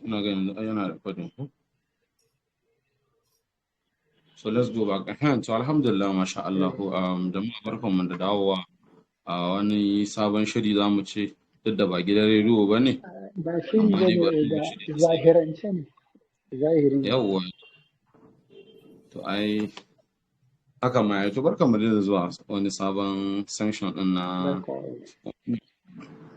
Ina ga yanzu yana recording ko? So let's go back. Ahem, to alhamdulillah, masha Allah. Jama'a, barkanmu da dawowa a wani sabon shiri, za mu ce, duk da ba gidan rediyo ba ne. Ba shiri amma ba dai ne bari mu da shirya sai. Zahirance ne, zahiri ne. Yawwa, to ai haka ma ai. To barkanmu dai da zuwa wani sabon session din na Barka.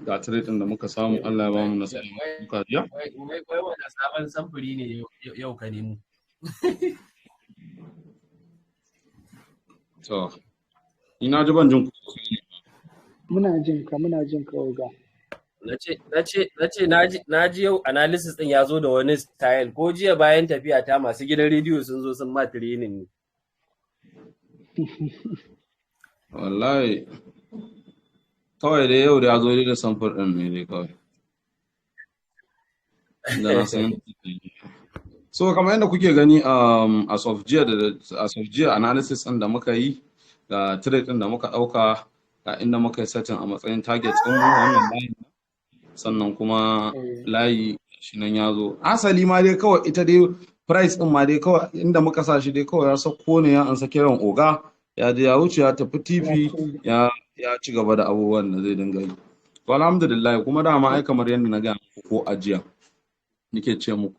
Ga trade din da muka samu, Allah ya bamu nasara, muka jiya. Wai wanda sabon samfuri ne yau ka nemo? To ina ji ban jin ku sosai ne. Muna jin ka, muna jin ka, oga. Na ce na ji yau analysis din ya zo da wani style. Ko jiya bayan tafiya ta masu gidan rediyo sun zo sun ma training ne? Wallahi kawai dai yau da ya zo dai da samfur din ne dai kawai da na san. So kamar yadda kuke gani, as of jiya da as of jiya analysis din da muka yi, ga trade din da muka dauka, ga inda muka yi setting a matsayin target din mu, wannan layin. Sannan kuma layi shi nan ya zo. Asali ma dai kawai ita dai price din ma dai kawai inda muka sa shi dai kawai ya sauko ne, ya ansa kiran oga, ya je ya wuce, ya tafi TP, ya ci gaba da abubuwan da zai dinga yi. To alhamdulillah. Kuma dama ai kamar yadda na gaya muku ko a jiya nake ce muku,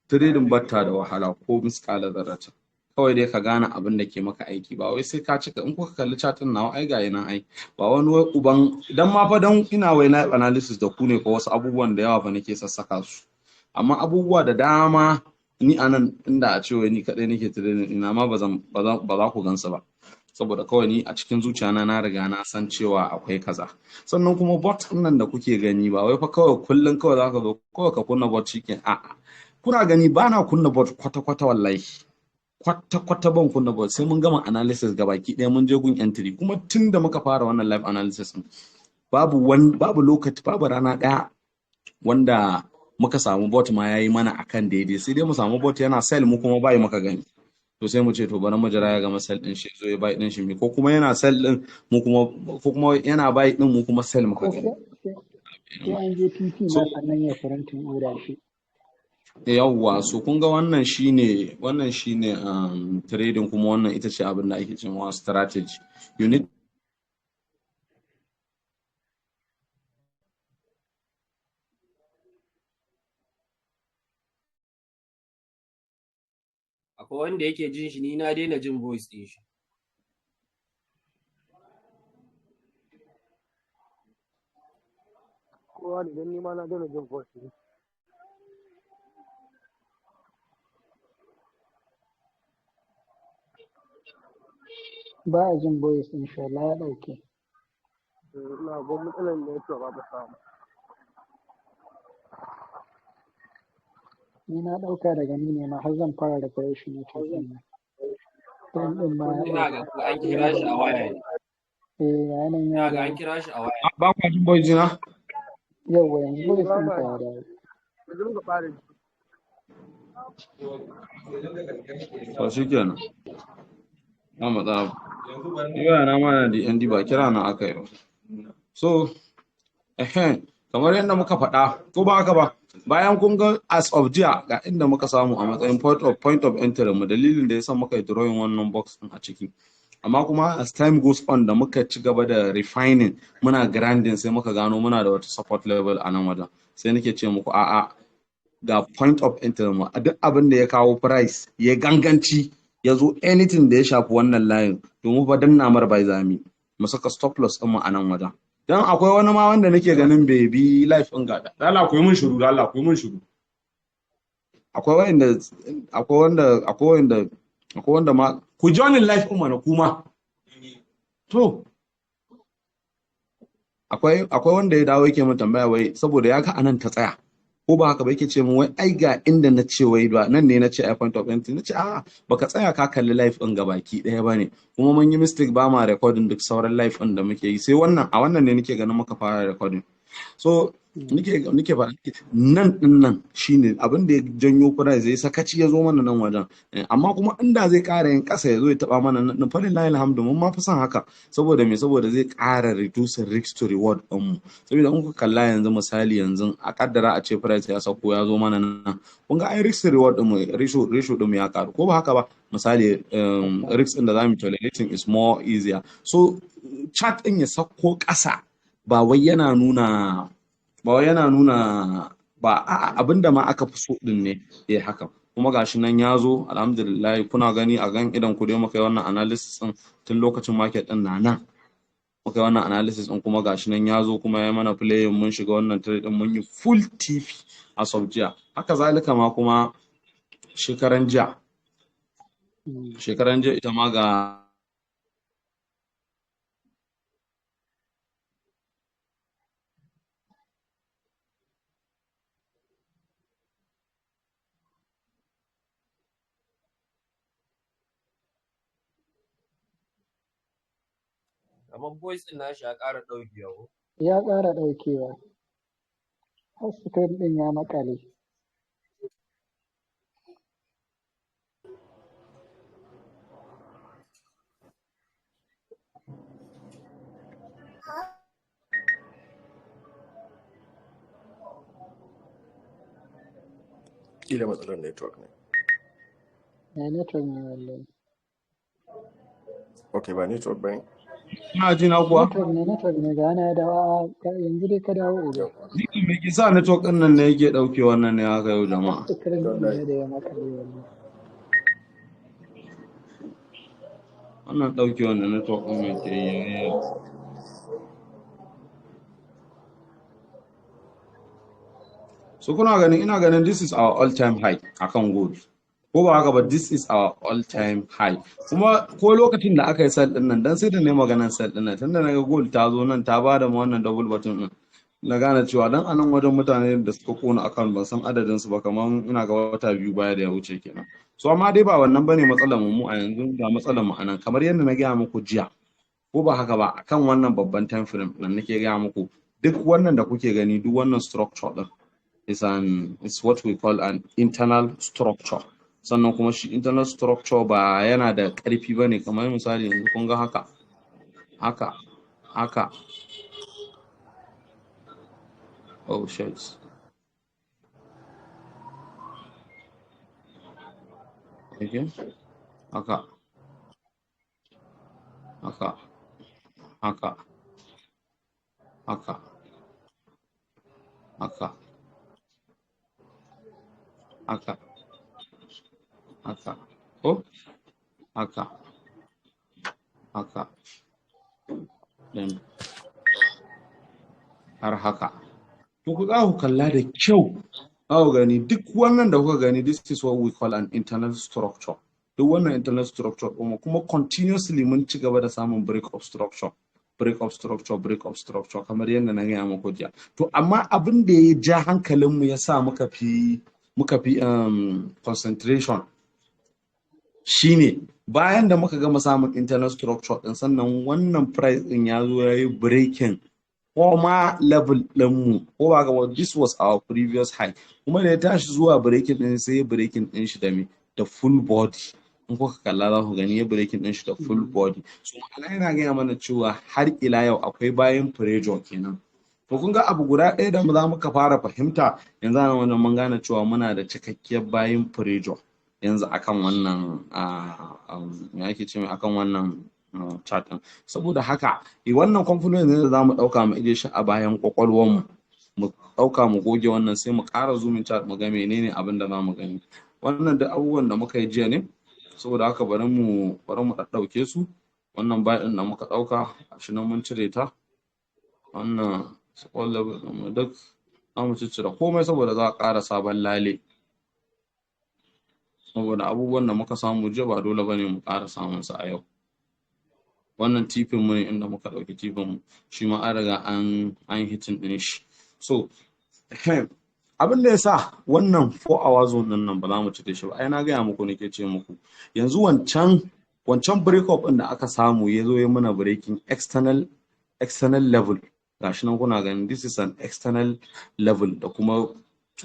trading batta da wahala ko miskala zarrata. Kawai dai ka gane abin da ke maka aiki, ba wai sai ka cika. In kuka kalli chart din nawa, ai gayi nan, ai ba wani wai uban idan ma fa dan ina wai na analysis da ku ne ko wasu abubuwan da yawa fa nake sassaka su. Amma abubuwa da dama ni anan, inda a ce wai ni kadai nake trading ina ma ba zan ba za ku gansu ba, saboda kawai ni a cikin zuciyana na riga na san cewa akwai kaza. Sannan kuma bot ɗin nan da kuke gani, ba wai fa kawai kullun kawai zaka zo kawai ka kunna bot shikenan. A'a, kuna gani ba na kunna bot kwata kwata. Wallahi kwata kwata ban kunna bot sai mun gama analysis gabaki ɗaya, mun je gun entry. Kuma tun da muka fara wannan live analysis din, babu wani, babu lokaci, babu rana ɗaya wanda muka samu bot ma yayi mana akan daidai. Sai dai mu samu bot yana sell, mu kuma buy muka gani. To sai mu ce to bari mu jira ya gama sell din shi zo ya buy din shi, ko kuma yana sell din mu kuma, ko kuma yana buy din mu kuma sell muka Ko gani. Sai an je TP So ma sannan ya printing order shi. Yawwa, so kun ga wannan shine trading. Kuma wannan ita ce abin da ake cewa strategy. You need Akwai wanda yake jin shi? Ni na daina jin voice din shi. Kowa ne, don nima na daina jin voice ne. Ba a jin voice din shi wallahi, ya ɗauke. Ina ga matsalar network aka samu. Ni na ɗauka daga ni ne ma, har zan fara refresh network ɗin nan. Time ɗin ma ya Ina ga ɗauke. ko an kira shi a waya ne. Eh, ga nan ya Ina ga an dawo. kira shi a waya. Ba kwa jin voice na? Yawwa, yanzu Eh, voice ba ɗinka ma ya dawo. Yanzu muka fara ji. To shikenan, ba matsala. Ni waya na ma na DND, ba kira na aka yi ba. So kamar yadda muka faɗa, ko ba haka ba, bayan kun ga as of jiya ga inda muka samu a matsayin point of entry mu, dalilin da yasa muka yi drawing wannan box din a ciki. Amma kuma as time goes on, da muka ci gaba da refining, muna grinding, sai muka gano muna da wata support level a nan wajen. Sai nake ce muku a'a, ga point of entry mu. A duk abin da ya kawo price ya ganganci ya zo anything da ya shafi wannan layin, domin fa danna mar buy zami mu saka stop loss din mu a nan wajen. Dan akwai wani ma wanda nake ganin bai bi live din ga da Allah, ku yi mun shiru, da Allah ku yi mun shiru. Akwai wanda ma ku join live din mana kuma. To akwai wanda ya dawo yake mun tambaya wai saboda ya ga anan ta tsaya, ko ba haka ba, yake ce min wai ai ga inda na ce wai ba nan ne na ce ai point of entry. Na ce a'a, baka tsaya ka kalli live din gabaki ɗaya ba ne. Kuma mun yi mistake, ba ma recording duk sauran live din da muke yi, sai wannan. A wannan ne nake ganin muka fara recording. So nike faɗa nan din nan shine abin da ya janyo price zai sakaci ya zo mana nan wajen. Amma kuma inda zai ƙara yin ƙasa ya zo ya taɓa mana nan din, falillahi alhamdu, mun ma fi son haka. Saboda me? Saboda zai ƙara reducing risk to reward ɗin mu. Saboda in kuka kalla yanzu, misali yanzu a kaddara a ce price ya sauko ya zo mana nan, kun ga ai risk to reward ɗin mu, ratio ɗin mu ya ƙaru, ko ba haka ba? Misali risk ɗin da zamu tolerating is more easier. So chart ɗin ya sauko ƙasa ba wai yana nuna ba, a'a, abinda ma aka fi so din ne eh haka. Kuma gashi nan ya zo, alhamdulillah, kuna gani a gan idan ku dai. Muka yi wannan analysis din tun lokacin market din na nan, muka yi wannan analysis din, kuma gashi nan ya zo kuma ya mana playing. Mun shiga wannan trade din, mun yi full TP as of jiya. Haka zalika ma kuma shekaran jiya, shekaran jiya ita ma ga Kamar voice din nashi ya ƙara ɗaukewa ko? Ya ƙara ɗaukewa, har screen ɗin ya maƙale. Kila matsalar network ne. Ya network ne wallahi. Ok, ba network ba ne. Ina ji na kuwa? Network ne, network ne. Ga na dawo yanzu dai, ka dawo, oga. Ni kan me ke sa network din nan ne yake ɗauke wannan ne haka yau, jama'a? Screen ɗin ne da ya maƙale wallahi. Wannan ɗauke wannan network ɗin mai ke yi yayi. So kuna ganin, ina ganin this is our all time high akan gold, ko ba haka ba? This is our all time high. Kuma ko lokacin da aka yi sell din nan, dan sai da ne maganan sell din nan, tunda naga gold ta zo nan ta bada mu wannan double bottom din, na gane cewa dan anan wajen mutane da suka kona account, ban san adadin su ba, kaman ina ga wata 2 baya da ya wuce kenan. So amma dai ba wannan bane matsalar mu. Mu a yanzu ga matsalar mu anan, kamar yadda na gaya muku jiya, ko ba haka ba? Akan wannan babban time frame nan nake gaya muku, duk wannan da kuke gani, duk wannan structure din is what we call an internal structure. Sannan kuma shi internal structure ba yana da ƙarfi ba ne. Kamar misali yanzu kun ga haka, haka, haka, oh shit, okay, haka, haka, haka, haka, haka, haka, haka, ko haka, haka, then har haka. To ku za ku kalla da kyau, za ku gani duk wannan da kuka gani, this is what we call an internal structure. Duk wannan internal structure kuma continuously mun ci gaba da samun break of structure, break of structure, break of structure, kamar yadda na gaya muku jiya. To amma abin da ya ja hankalinmu, ya sa muka fi concentration shine bayan da muka gama samun internal structure din, sannan wannan price din ya zo ya yi breaking former level ɗinmu, ko ba ga? This was our previous high. Kuma da ya tashi zuwa breaking din, sai ya breaking din shi da me? Da full body. In kuka kalla za ku gani ya breaking din shi da full body. So ma'ana yana gaya mana cewa har ila yau akwai buying pressure kenan. To kun ga abu guda ɗaya da za muka fara fahimta yanzu a wannan, mun gane cewa muna da cikakkiyar buying pressure yanzu akan wannan, me ake ce mai, akan wannan chart din. Saboda haka wannan confluence ne da za mu ɗauka mu ije shi a bayan kwakwalwar mu, mu ɗauka mu goge wannan, sai mu ƙara zooming chart mu ga menene abin da za mu gani. Wannan duk abubuwan da muka yi jiya ne. Saboda haka bari mu ɗaɗɗauke su. Wannan buy ɗin da muka ɗauka shi nan, mun cire ta. Wannan support level ɗin mu duk za mu ciccire komai, saboda za a ƙara sabon lale, saboda abubuwan da muka samu jiya ba dole bane mu ƙara samun su a yau. Wannan TP ɗin mu ne, inda muka ɗauki TP ɗin mu, shi ma an riga an hitting ɗin shi. So abin da ya sa wannan 4 hour zone din nan ba za mu cire shi ba, ai na gaya muku, nake ce muku yanzu wancan break up ɗin da aka samu, ya zo ya mana breaking external level. Gashi nan kuna ganin this is an external level da kuma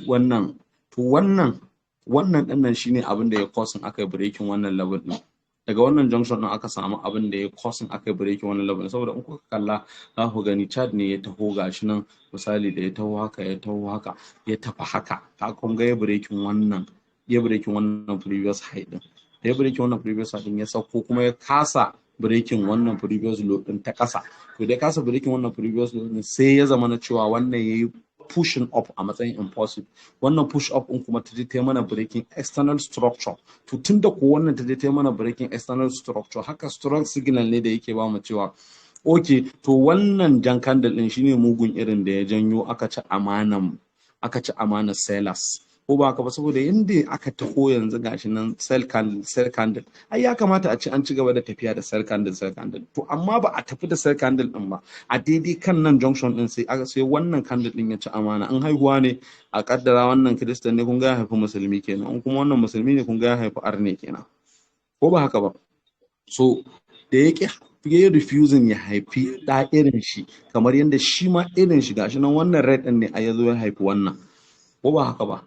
wannan. To wannan din nan shine abin da ya causing aka yi breaking wannan level din. Daga wannan junction din aka samu abin da ya causing aka yi breaking wannan level, saboda in kuka kalla za ku gani chart ne ya taho. Gashi nan misali, da ya taho haka, ya taho haka, ya tafi haka, ka kun ga ya breaking wannan previous high din. Da ya breaking wannan previous high din, ya sauko kuma ya kasa breaking wannan previous low din ta kasa. To, da ya kasa breaking wannan previous low din, sai ya zama na cewa wannan yayi pushing up a matsayin impulsive. Wannan push up din kuma ta je ta mana breaking external structure. To, tunda ko wannan ta je ta mana breaking external structure haka, strong signal ne da yake ba mu cewa okay, to wannan jan candle din shine mugun irin da ya janyo aka ci amanan sellers, ko ba haka ba? Saboda yanda aka taho yanzu, gashi nan sell candle, sell candle. Ai ya kamata a ci an ci gaba da tafiya da sell candle, sell candle. To, amma ba a tafi da sell candle din ba. A daidai kan nan junction din sai aka sai wannan candle din ya ci amana. An haihuwa ne, a kaddara wannan Kiristan ne, kun ga ya haifi musulmi kenan. In kuma wannan musulmi ne, kun ga ya haifi arne kenan, ko ba haka ba? So da yake ya refusing ya haifi ɗa irin shi, kamar yadda shi ma irin shi, gashi nan wannan red din ne a yazo ya haifi wannan, ko ba haka ba?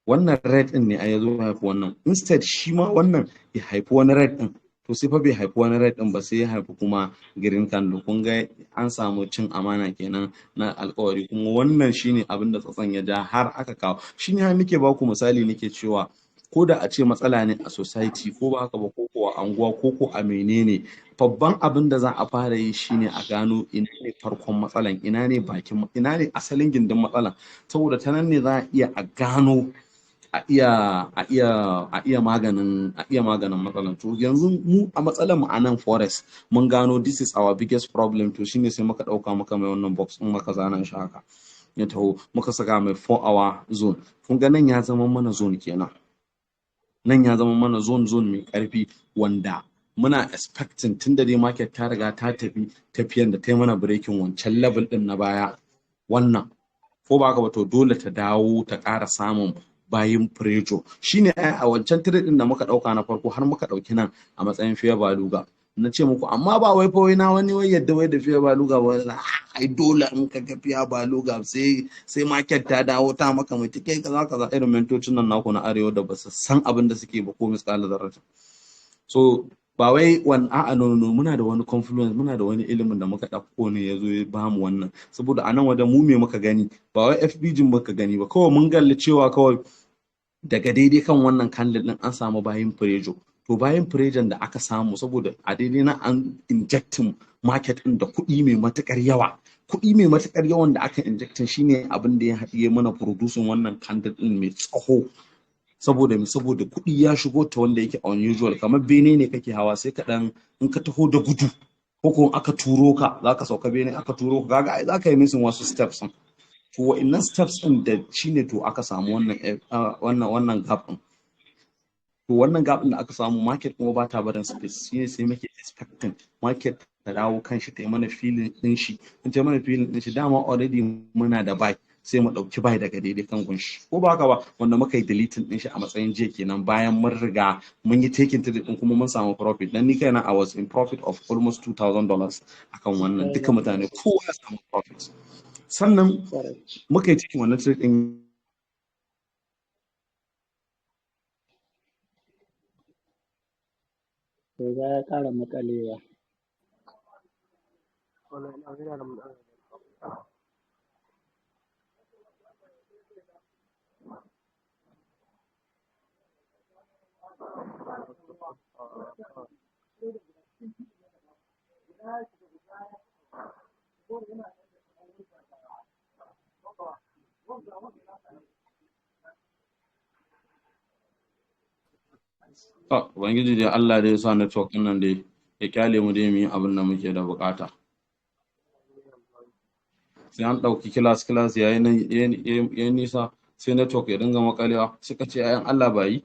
Wannan red din ne a yazo ya haifi wannan. Instead shi ma wannan ya haifi wani red din, to sai fa bai haifi wani red din ba, sai ya haifi kuma green candle. Kun ga an samu cin amana kenan na alkawari. Kuma wannan shine abin da tsatson ya ja har aka kawo. Shine har nake ba ku misali, nake cewa ko da a ce matsala ne a society, ko ba haka ba, ko ko a anguwa, ko ko a menene, babban abin da za a fara yi shine a gano ina ne farkon matsalan, ina ne bakin, ina ne asalin gindin matsalan, saboda ta nan ne za a iya a gano a iya maganin matsalan. To, yanzu mu a matsalan mu a nan forex, mun gano this is our biggest problem. To, shine sai muka dauka muka mai wannan box din, muka zana shi haka ya taho, muka saka mai 4 hour zone. Kun ga nan ya zama mana zone kenan. Nan ya zama mana zone mai karfi wanda muna expecting, tun da dai market ta riga ta tafi tafiyan da ta yi mana breaking wancan level din na baya wannan, ko ba haka ba? To, dole ta dawo ta ƙara samun buying pressure. Shine a wancan trade din da muka dauka na farko, har muka dauki nan a matsayin fair value gap. Na ce muku, amma ba wai fa wai na wani wai yadda wai da fair value gap wai ai dole in ka ga fair value gap sai market ta dawo ta maka mai tike kaza kaza, irin mentocin nan naku na arewa da ba su san abin da suke ba ko misƙala zarrata. So ba wai wan a'a, no, no, muna da wani confluence, muna da wani ilimin da muka ɗauko ne ya zo ya bamu wannan. Saboda a nan wajen mu me muka gani? Ba wai FVG muka gani ba, kawai mun galli cewa kawai daga daidai kan wannan candle din an samu buying pressure. To, buying pressure da aka samu, saboda a daidai na an injecting market din da kuɗi mai matukar yawa. Kuɗi mai matukar yawan da aka injecting shine abin da ya haɗiye mana producing wannan candle din mai tsaho. Saboda me? Saboda kuɗi ya shigo ta wanda yake unusual. Kamar bene ne kake hawa, sai ka dan in ka taho da gudu, ko ko aka turo ka, zaka sauka bene, aka turo ka, kaga ai zaka yi missing wasu steps din. To, wa'innan steps din da shine to aka samu wannan gap din. To, wannan gap din da aka samu, market kuma ba ta barin space. Shine sai muke expecting market ta dawo kan shi, ta yi mana filling din shi. In ta yi mana filling din shi, dama already muna da buy, sai mu ɗauki buy daga daidai kan gunshi, ko ba haka ba? Wanda muka yi deleting din shi a matsayin jiya kenan, bayan mun riga mun yi taking trade din kuma mun samu profit. Dan ni kaina I was in profit of almost $2000 akan wannan. Duka mutane kowa ya samu profit. Sannan muka yi taking wannan trade din. To, ya ƙara makalewa. Wannan yana da matsala. To, Ubangiji dai Allah dai ya sa network ɗin nan dai ya kyale mu dai mu yi abin da muke da bukata. Sai an ɗauki class class yayi nan yayi nisa, sai network ya dinga makalewa, suka ce ayan Allah ba yi.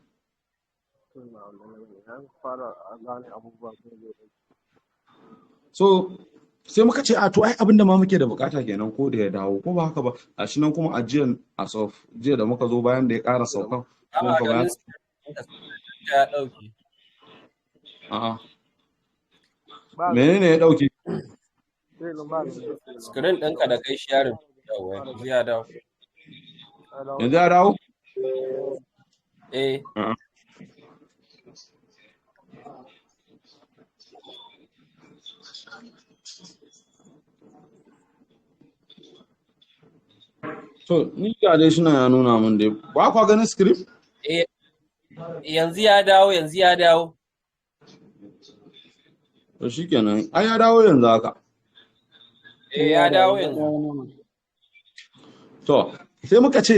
To, ba wannan bane. An fara a gane abubuwa sai zai ɗauki. So sai muka ce a to ai abin da ma muke da bukata kenan ko da ya dawo, ko ba haka ba? A shi nan kuma ajiyan as of jiya da muka zo, bayan da ya ƙara saukan Ba kuma bayan ganin ya ɗauke. A'a. Ba Menene ya ɗauke? Screen ɗinka da kai sharing. Yawwa, yanzu ya dawo. Yanzu ya dawo? Eh. A'a. To, ni ga dai shi nan ya nuna min dai. Ba kwa ganin screen? Eh, yanzu ya dawo, yanzu ya dawo. To shikenan. Ai ya dawo yanzu haka. Eh, ya dawo yanzu. To, sai muka ce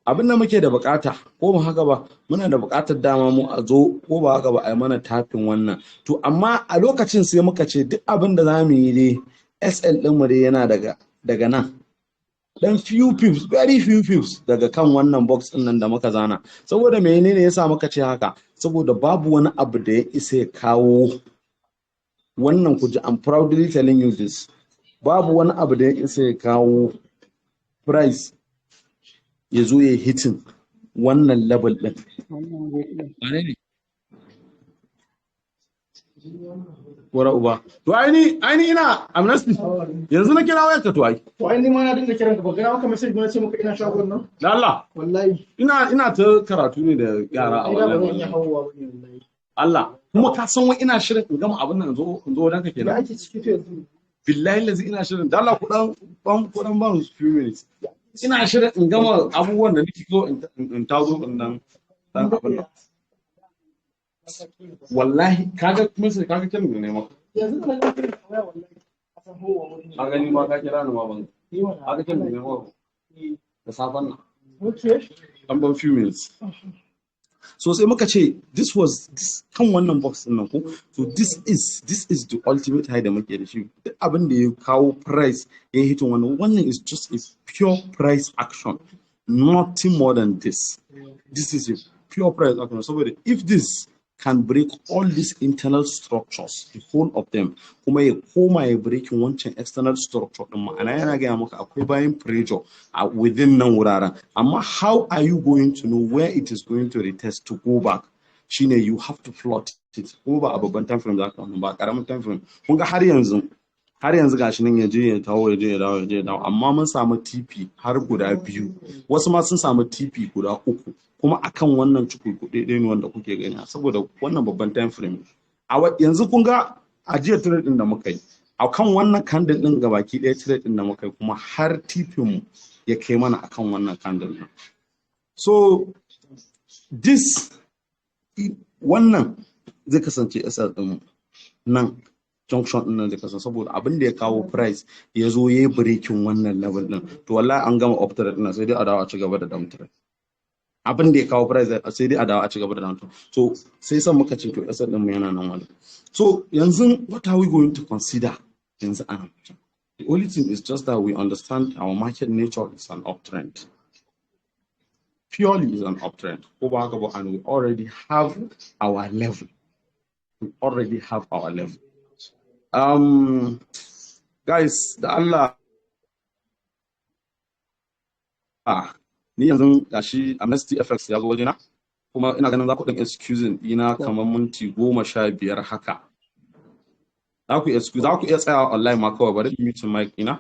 abin da muke da bukata, ko ba haka ba, muna da bukatar dama mu a zo, ko ba haka ba, a yi mana tapping wannan. To, amma a lokacin sai muka ce duk abin da za mu yi dai, SL ɗinmu dai yana daga nan. Dan few pips, very few pips daga kan wannan box ɗin nan da muka zana. Saboda menene yasa muka ce haka? Saboda babu wani abu da ya isa ya kawo wannan kuji. I'm proudly telling you this. Babu wani abu da ya isa ya kawo price ya zo ya hitting wannan level ɗin. Wannan wick ɗin. Wane ne? Wara uba. To ai ni ina amnesty. Yanzu na kira wayarka to ai. To ai ni ma na dinga kiran ka, ba gana maka message ba, na ce maka ina shagon nan. Da Allah. Wallahi. Ina ta karatu ne da yara a Ai da ba zan wannan. iya hawowa ba ne wallahi. Allah. Kuma ka san wai ina shirin in gama abin nan in zo wajen ka Ya kenan. ake ciki to yanzu? Billahi lazi ina shirin. Da Allah ku dan ban few minutes. Ina shirin in gama abubuwan da nake so in tazo in dan abin nan. Wallahi kaga message, kaga kiran da ne maka. Yanzu da na ga kiran ka waya wallahi. A san hawowa wani. Ka gani ma ka kira ni ma ban. Ni mana. Kaga kiran da ne maka da safen nan. Okay. An ban few minutes. So sai muka ce this was this kan wannan box din nan ko. So this is the ultimate high da muke da shi. Duk abin da ya kawo price ya hitting wannan, wannan is just a pure price action. Nothing more than this. This is a pure price action. Saboda if this can break all these internal structures, the whole of them, kuma ya koma ya breaking wancan external structure din, ma'ana yana gaya maka akwai buying pressure a within nan wuraren. Amma how are you going to know where it is going to retest to go back? Shine you have to plot it. Ko ba a babban time frame za ka wannan ba, karamin time frame. Kun ga har yanzu gashi nan ya je ya dawo, ya je ya dawo, ya je ya dawo, amma mun samu TP har guda biyu, wasu ma sun samu TP guda uku kuma akan wannan cikin ɗaya ne wanda kuke gani, saboda wannan babban time frame. A yanzu kun ga ajiyar trade din da muka yi akan wannan candle din, gabaki ɗaya trade din da muka yi kuma har TP mu ya kai mana akan wannan candle din. So this wannan zai kasance SL din mu nan, junction din nan zai kasance, saboda abin da ya kawo price ya zo ya yi breaking wannan level din, to wallahi an gama up trend din, sai dai a dawo a ci gaba da down trend. Abin da ya kawo price, sai dai a dawo a ci gaba da down trend. So sai san muka ce to SL din mu yana nan wannan. So yanzu what are we going to consider yanzu ana? The only thing is just that we understand our market nature is an uptrend, purely is an uptrend, ko ba haka ba? And we already have our level, we already have our level. Guys, da Allah, ni yanzu gashi Amnesty FX ya zo wajena, kuma ina ganin za ku ɗan excusing ɗina kamar minti 15 haka. Za ku excuse, za ku iya tsayawa online ma kawai. Bari in mute mic ina.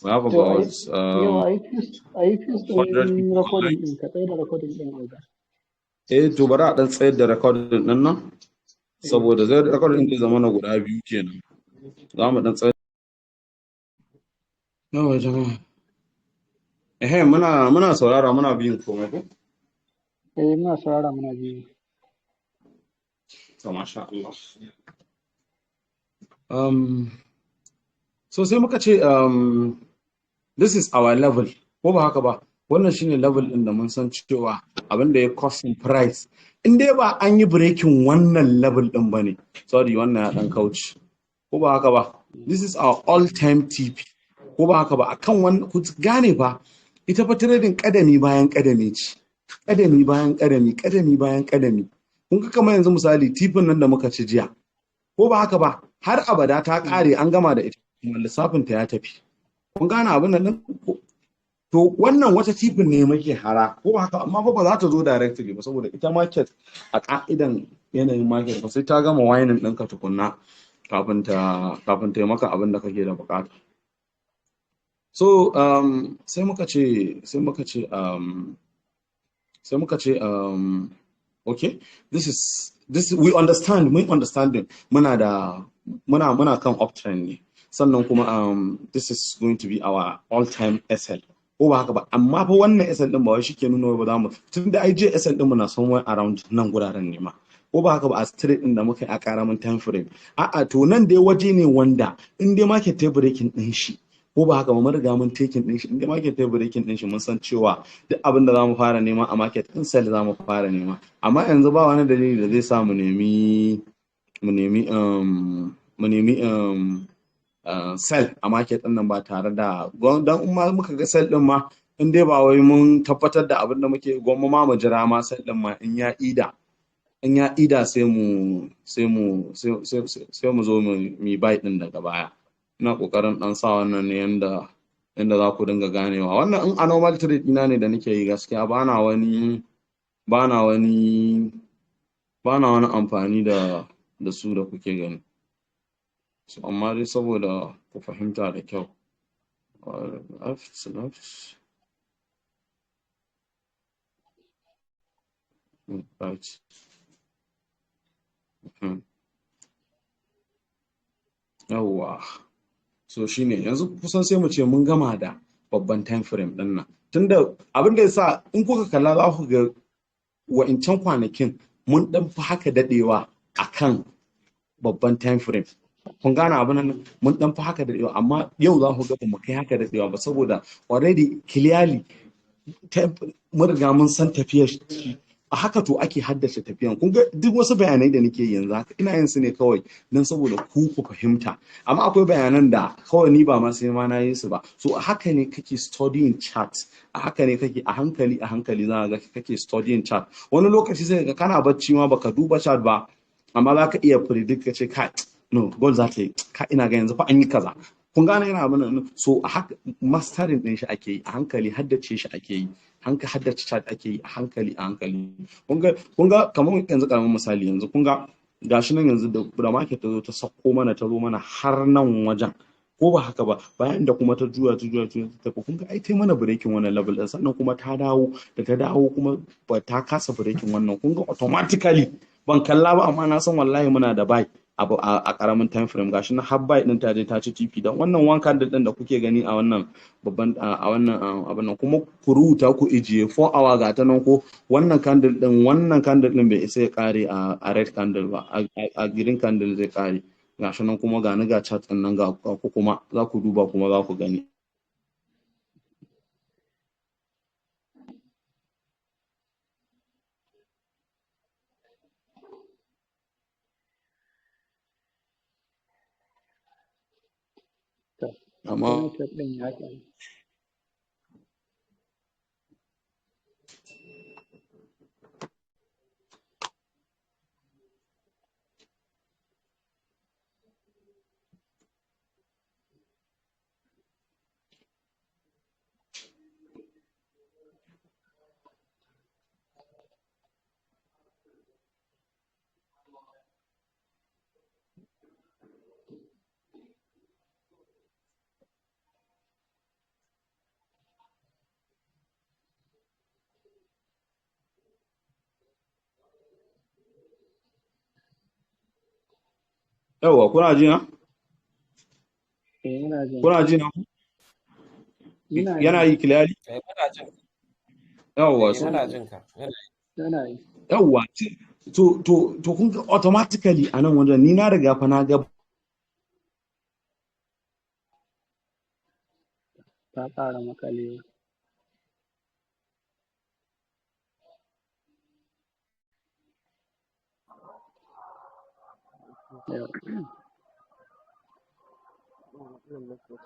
We have about Yau a yi fuse 100 ɗin people recording online. ɗin, ka tsaye da recording ɗin oga. Eh, to bari a ɗan tsayar da recording ɗin nan, saboda zai recording ɗin zai zama na guda biyu kenan. Za mu ɗan tsayar. Yawa jama'a. Eh, muna saurara, muna bin komai ko? Eh, muna saurara, muna ji. To, masha Allah. So sai muka ce this is our level, ko ba haka ba? Wannan shine level ɗin da mun san cewa abin da ya costing price. In dai ba an yi breaking wannan level ɗin ba ne. Sorry, wannan ya ɗan kauce. Ko ba haka ba? This is our all time TP. Ko ba haka ba? Akan wannan, ku gane fa, ita fa trading kadami bayan kadami ce. Kadami bayan kadami, kadami bayan kadami. Kun ga kamar yanzu misali TP ɗin nan da muka ci jiya. Ko ba haka ba? Har abada ta ƙare, an gama da ita, kuma lissafin ta ya tafi. Kun gane abin nan ɗin? To wannan wata TP ɗin ne muke hara, ko ba haka? Amma fa ba za ta zo directly ba, saboda ita market a ka'idan yanayin market ba sai ta gama whining ɗinka tukunna. Kafin ta yi maka abin da kake da bukata. So sai muka ce okay, this is this we understand, mun understanding muna da muna kan uptrend ne. Sannan kuma this is going to be our all time SL, ko ba haka ba? Amma fa wannan SL din ba wai shike nuna ba za mu, tunda ai je SL din mu na somewhere around nan guraren ne ma, ko ba haka ba? A trade din da muka yi a karamin time frame, a'a, to nan dai waje ne wanda in dai market ta breaking din shi, ko ba haka ba, mun riga mun taking din shi. In dai market ta breaking din shi, mun san cewa duk abin da zamu fara nema a market din, sell zamu fara nema. Amma yanzu ba wani dalili da zai sa mu nemi sell a market din nan ba tare da dan in ma muka ga sell din ma, in dai ba wai mun tabbatar da abin da muke, gwamma ma mu jira ma sell din ma in ya ida sai mu zo mu buy din daga baya. Ina kokarin dan sa wannan ne yanda za ku dinga ganewa. Wannan in a normal trade ina ne da nake yi, gaskiya bana wani amfani da su da kuke gani. So amma dai saboda ku fahimta da kyau, left, left, right. Yawwa, so shine yanzu kusan sai mu ce mun gama da babban time frame din nan, tunda abin da yasa in kuka kalla za ku ga wa'incan kwanakin mun dan fi haka dadewa akan babban time frame. Kun gane abin nan? Mun dan fi haka dadewa, amma yau za ku ga ba mu kai haka dadewa ba, saboda already clearly mun riga mun san tafiyar shi. A haka to ake haddace tafiyan. Kun ga duk wasu bayanai da nake yanzu haka, ina yin su ne kawai don saboda ku ku fahimta, amma akwai bayanan da kawai ni ba ma sai ma na yi su ba. So a haka ne kake studying chart, a haka ne kake a hankali a hankali za ga kake studying chart. Wani lokaci sai ga kana bacci ma baka duba chart ba, amma za ka iya predict ka ce, "Kai, no, gold za ta yi ka, ina ga yanzu fa an yi kaza." Kun gane yana abin nan? So a haka mastering din shi ake yi a hankali, haddace shi ake yi hanka, haddace chart ake yi a hankali a hankali. Kun ga kamar yanzu karamin misali, yanzu kun ga gashi nan yanzu da market ta zo ta sako mana, ta zo mana har nan wajen, ko ba haka ba? Bayan da kuma ta juya, ta juya, ta tafi, kun ga ai tai mana breaking wannan level din. Sannan kuma ta dawo, da ta dawo kuma ba ta kasa breaking wannan. Kun ga automatically ban kalla ba, amma na san wallahi muna da buy a karamin time frame. Gashi na har buy din ta je ta ci TP dan wannan one candle din da kuke gani a wannan babban, a wannan abin nan. Kuma ku rubuta ku ijiye, 4 hour ga ta nan, ko wannan candle din, wannan candle din bai isa ya kare a red candle ba, a green candle zai kare. Gashi nan kuma ga ni ga chart din nan, ga ku kuma za ku duba kuma za ku gani. Amma network ɗin ya ƙare. Yawwa, kuna ji na? Eh, muna jin. Kuna ji na? Muna Yana ji. yi clearly? Eh, muna jin. Yawwa. Eh, So muna jin ka. Yana Yana yi. Yawwa, to kun ga automatically a nan wajen ni na riga fa na ga Ta ƙara makalewa. Yau. Matsalar network.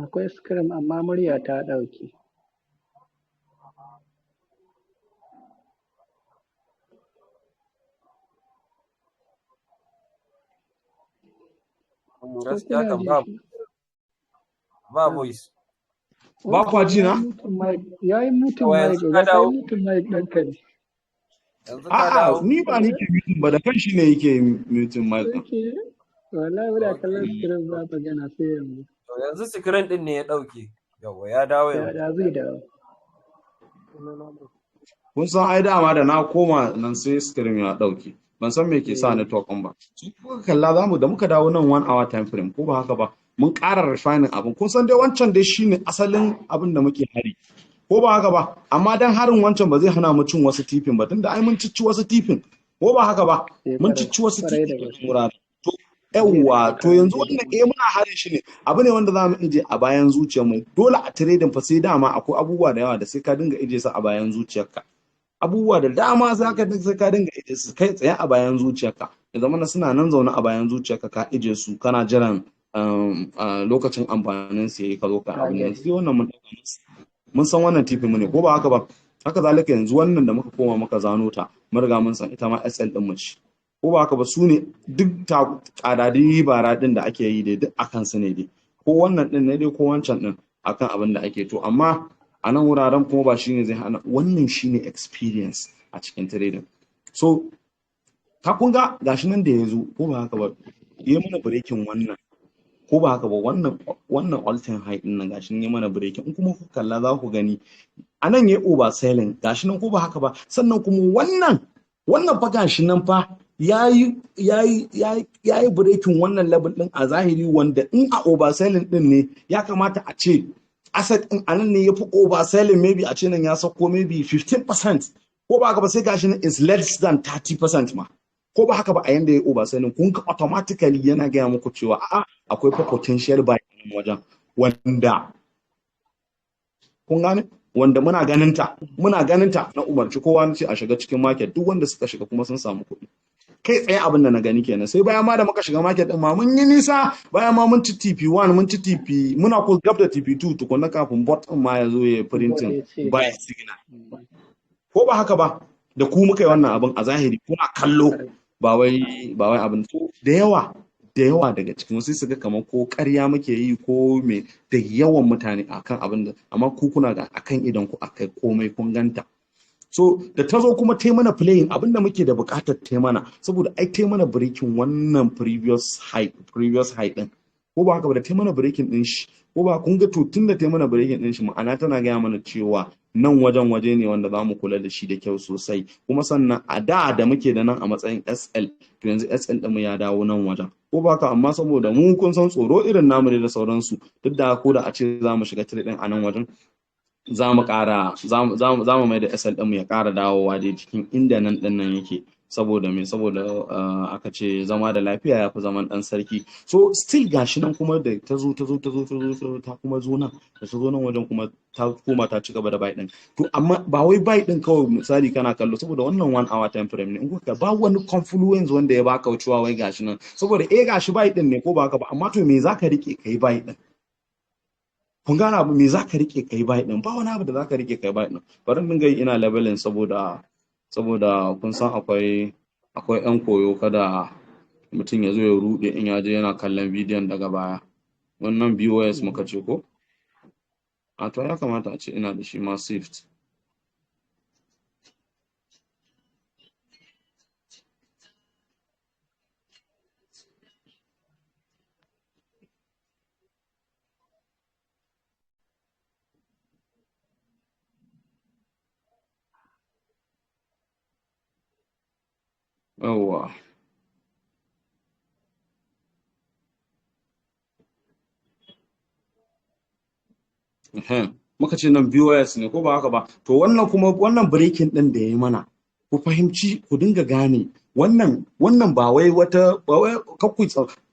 Akwai screen amma murya ta ɗauke. Ko Gaskiya kuna kan ji ba shi? ba voice. Ba kwa Ok, ji ya na? yi muting mic, ya yi muting Yawa, mic, yanzu ka ga ka yi dawo. muting mic ɗinka ne. Yanzu ka A'a, dawo. ni ba ni ke muting ba, da kanshi ne yake muting mic ɗin. Ok, wallahi muna kallon Okay. screen ba magana sai yanzu. To yanzu screen din ne ya dauke. Yawa, ya dawo Ya yanzu. da zai dawo. Kun san ai dama da na koma nan sai screen ya ɗauke. Ban san me ke sa Eh, network ɗin ba. Su kuka kalla zamu da muka dawo nan 1 hour time frame, ko ba haka ba? Mun ƙara refining abin. Kun san dai wancan dai shine asalin abin da muke hari. Ko ba haka ba? Amma dan harin wancan ba zai hana mu cin wasu TPn ba, tunda ai mun cici wasu TPn. Ko ba haka ba? Eh, Mun kwarai, cici wasu kwarai da TPn a gaske. wurare. To Jiya da yawwa, to shekaran yanzu jiya da wannan muna harin shi ne, abu ne wanda za mu ije a bayan zuciyarmu. Dole a trading fa sai dama akwai abubuwa da yawa da sai ka dinga ije su a bayan zuciyarka. Abubuwa da dama za ka sai ka dinga ije su kai tsaye a bayan zuciyarka, ya zama na suna nan zaune a bayan zuciyarka, ka ije su kana jiran lokacin amfanin su yayi ka zo ka abin nan. Target. Sai wannan mun dauka mun san wannan TP mu ne, ko ba haka ba? Haka zalika yanzu wannan da muka koma muka zano ta, mun riga mun san ita ma SL din mu ce, ko ba haka ba? Su ne duk tsadadi bara din da ake yi dai duk akan su ne dai, ko wannan din ne dai ko wancan din akan abin da ake. To amma a nan wuraren kuma ba shine zai hana, wannan shine experience a cikin trading. So ka kun ga gashi nan da ya zo, ko ba haka ba, ya mana breaking wannan, ko ba haka ba? Wannan all time high din nan, gashi nan ya mana breaking. In kuma ku kalla za ku gani a nan ya overselling, gashi nan, ko ba haka ba? Sannan kuma wannan fa gashi nan fa yayi breaking wannan level din a zahiri, wanda in a overselling din ne ya kamata a ce asset din a nan ne yafi overselling, maybe a ce nan ya sauko maybe 15%, ko ba haka ba? Sai gashi nan is less than 30% ma, ko ba haka ba? A yanda ya overselling, kun ga automatically yana gaya muku cewa a'a, akwai fa potential buy a nan wajen, wanda kun gane, wanda muna ganinta na umarci kowa na ce a shiga cikin market. Duk wanda suka shiga kuma sun samu kuɗi kai tsaye. Abin da na gani kenan. Sai bayan ma da muka shiga market din ma mun yi nisa, bayan ma mun ci TP1, mun ci TP, muna ko gab da TP2 tukunna kafin bot din ma ya zo ya Bot printing ya ce buy signal, ko ba haka ba? Da ku muka yi wannan abin a zahiri, kuna kallo. Ba wai abin to da yawa daga cikin wasu su ga kamar ko ƙarya muke yi ko me, da yawan mutane akan abin da, amma ku kuna ga akan idan ku akai komai kun ganta. So da ta zo kuma ta mana playing abin da muke da buƙatar ta mana, saboda ai ta mana breaking wannan previous high din, ko ba haka ba? Da ta mana breaking din shi, ko ba kun ga? To tun da ta mana breaking din shi, ma'ana tana gaya mana cewa nan wajen waje ne wanda za mu kula da shi da kyau sosai. Kuma sannan a da da muke da nan a matsayin SL, to yanzu SL ɗinmu ya dawo nan wajen, ko ba haka? Amma saboda mu kun san tsoro irin namu ne da sauransu, duk da ko da a ce za mu shiga trade din a nan wajen, za mu ƙara za mu mai da SL ɗinmu ya ƙara dawowa dai cikin inda nan ɗin nan yake. Saboda me? Saboda aka ce zama da lafiya ya fi zaman ɗan sarki. So still gashi nan kuma da ta zo ta zo ta zo ta zo ta zo ta kuma zo nan, da ta zo nan wajen kuma ta koma ta ci gaba da buy ɗin. To amma ba wai buy ɗin kawai, misali kana kallo, saboda wannan 1 hour time frame ne, in kuka ba wani confluence wanda ya baka cewa wai gashi nan, saboda gashi buy ɗin ne, ko ba haka ba? Amma to me zaka rike kai buy ɗin? Kun gane abu? Me zaka rike kai buy ɗin? Ba wani abu da zaka rike kai buy ɗin. Bari in dinga yi ina labeling, saboda kun san akwai yan koyo, kada mutum ya zo ya rude in ya je yana kallon bidiyon daga baya. Wannan BOS muka ce ko a to ya kamata a ce ina da shi ma saved. Yawwa. Ehem. Muka ce nan BOS ne, ko ba haka ba? To wannan kuma wannan breaking din da ya yi mana, ku fahimci, ku dinga gane wannan ba wai wata ba wai kakku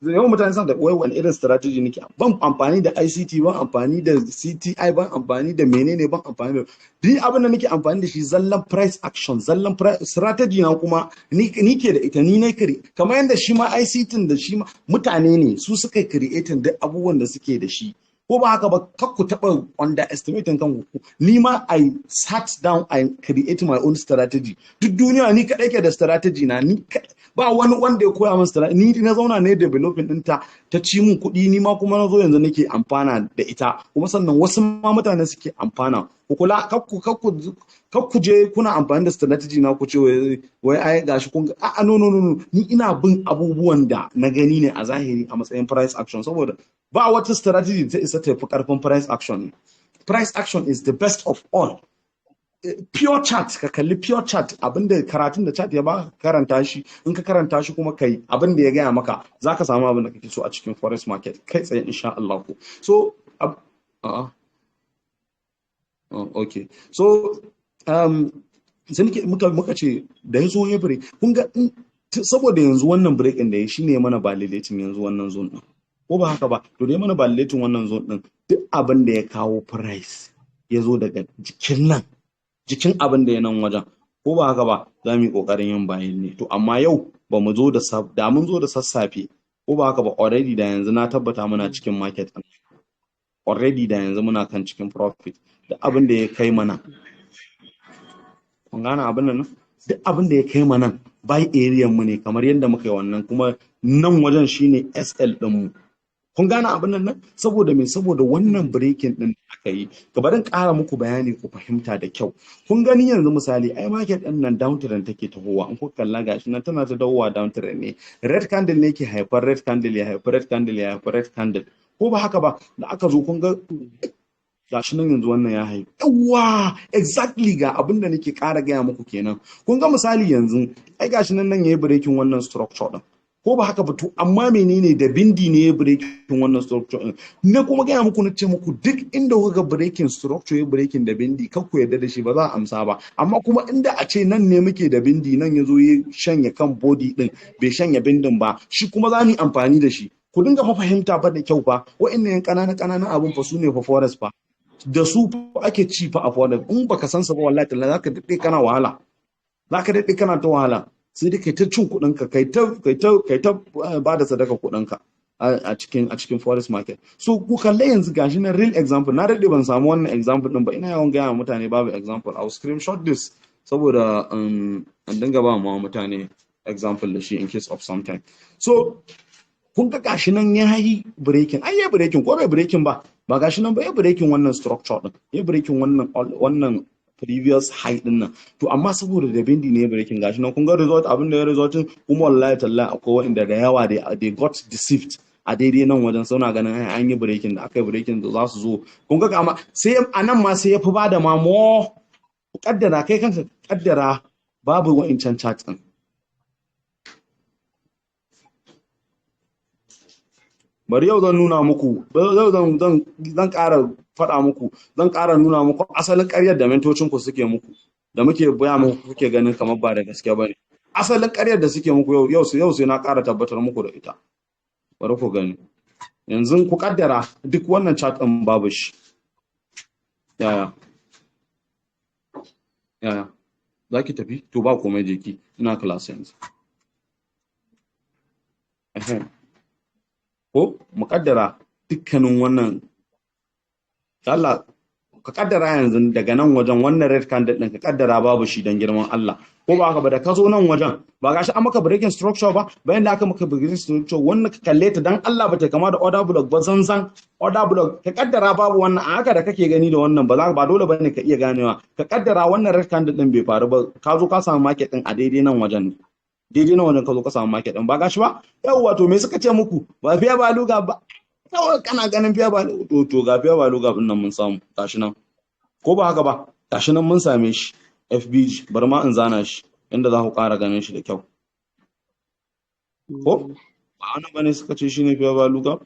yawan mutane suna da wai wani irin strategy nake. Ban amfani da ICT, ban amfani da CTI, ban amfani da menene, ban amfani da duk abin da nake amfani da shi, zallan price action, zallan price strategy na. Kuma ni ke da ita, ni ne kare, kamar yadda shi ma ICT da shi ma mutane ne su suka creating duk abubuwan da suke da shi. Ko ba haka ba? Kar ku taɓa underestimating kanku. Ni ma I sat down, I create my own strategy. Duk duniya ni kaɗai ke da strategy na, ni ba wani wanda ya koya min strategy. Ni na zauna ne developing ɗinta, ta ci mun kuɗi, ni ma kuma na zo yanzu nake amfana da ita, kuma sannan wasu ma mutane suke amfana. Ku kula, kar ku je kuna amfani da strategy na ku ce wai ai gashi kun a. No, no, no, no, ni ina bin abubuwan da na gani ne a zahiri a matsayin price action, saboda ba wata strategy ta isa ta fi karfin price action. Price action is the best of all. Pure chart, ka kalli pure chart, abinda karatun da chart ya ba, karanta shi. In ka karanta shi kuma kai abinda ya gaya maka, zaka samu abin da kake so a cikin forex market kai tsaye, insha Allah. So okay, so sai muka ce da ya zo ya break, kun ga, saboda yanzu wannan break din da ya shine mana validating yanzu wannan zone din, ko ba haka ba? To dai mana validating wannan zone din, duk abin da ya kawo price ya zo daga jikin nan, jikin abin da ya nan wajen, ko ba haka ba, za mu yi kokarin yin bayan ne. To amma yau ba mu zo da, da mun zo da sassafe, ko ba haka ba, already da yanzu na tabbata muna cikin market din already, da yanzu muna kan cikin profit da abin da ya kai mana. Kun gane abin nan? Duk abin da ya kai mana buy area mu ne, kamar yadda muka yi wannan, kuma nan wajen shine SL din mu. Kun gane abin nan? Saboda me? Saboda wannan breaking din da aka yi. Gabarin ƙara muku bayani ku fahimta da kyau. Kun gani yanzu misali, ai market din nan downtrend take tahowa. In kuka kalla, gashi nan tana ta dawowa, downtrend ne. Red candle ne ke haifar red candle, ya haifar red candle, ya haifar red candle, ko ba haka ba? Da aka zo, kun ga gashi nan yanzu wannan ya haifi. Yawa, exactly, ga abin da nake ƙara gaya muku kenan. Kun ga misali yanzu, ai gashi nan, nan yayi breaking wannan structure din, ko ba haka ba? To amma menene da bindi ne ya breaking wannan structure din? Ne kuma gaya muku, na ce muku duk inda kuka ga breaking structure, ya breaking da bindi, kar ku yarda da shi, ba za a amsa ba. Amma kuma inda a ce nan ne muke da bindi, nan ya zo ya shanya kan body din, bai shanya bindin ba, shi kuma za mu yi amfani da shi. Ku dinga fa fahimta fa da kyau fa. Wa'annan yan ƙananan ƙananan abun fa su ne fa forex fa, da su ake ci fa a forex. In baka san sa ba, wallahi tallahi zaka daɗe kana wahala, zaka daɗe kana ta wahala, sai dai kai ta cin kuɗin ka, kai ta ba da sadaka kuɗin ka a cikin forex market. So ku kalle yanzu, gashi na real example. Na daɗe ban samu wannan example din ba, ina yawan gaya wa mutane babu example. I'll screenshot this saboda in dinga ba ma mutane example da shi in case of some time. So kun ga gashi nan ya yi breaking, ai ya breaking ko bai breaking ba? Ba gashi nan ba, ya breaking wannan structure din, ya breaking wannan previous high din nan. To amma saboda da bindi ne breaking, gashi nan kun ga result, abin da ya resultin. Kuma wallahi tallahi akwai wanda da yawa they got deceived a daidai nan wajen, suna ganin ai an yi breaking. Da aka yi breaking da za su zo, kun ga amma sai a nan ma sai ya fi bada ma more. Kaddara, kai kanka kaddara babu wa'incan chart din. Bari yau zan nuna muku, yau zan ƙara faɗa muku, zan ƙara nuna muku asalin ƙaryar da mentocinku suke muku, da muke baya muku kuke ganin kamar ba da gaske bane. Asalin ƙaryar da suke muku, yau sai na ƙara tabbatar muku da ita. Bari ku gani. Yanzu ku kaddara duk wannan chart ɗin babu shi. Yaya yaya za ki tafi? To ba komai, je ki, ina class yanzu. Ko mu kaddara dukkanin wannan, Allah ka kaddara yanzu daga nan wajen wannan red candle din, ka kaddara babu shi dan girman Allah, ko ba haka ba? Da ka zo nan wajen, ba gashi an maka breaking structure ba? Bayan da aka maka breaking structure wannan, ka kalle ta dan Allah, ba ta kama da order block ba? Zanzan order block. Ka kaddara babu wannan a haka da kake gani da wannan, ba za ba dole bane ka iya ganewa. Ka kaddara wannan red candle din bai faru ba, ka zo ka samu market din a daidai nan wajen. Daidai nan wajen ka zo ka samu market din, ba gashi ba? Yawwa, to me suka ce muku? Ba fair value gap ba? Kawai kana ganin fair value, to ga fair value gap din nan mun samu, gashi nan, ko ba haka ba? Gashi nan mun same shi, FVG. Bari ma in zana shi inda za ku ƙara ganin shi da kyau. Ko ba wannan bane suka ce shine fair value gap?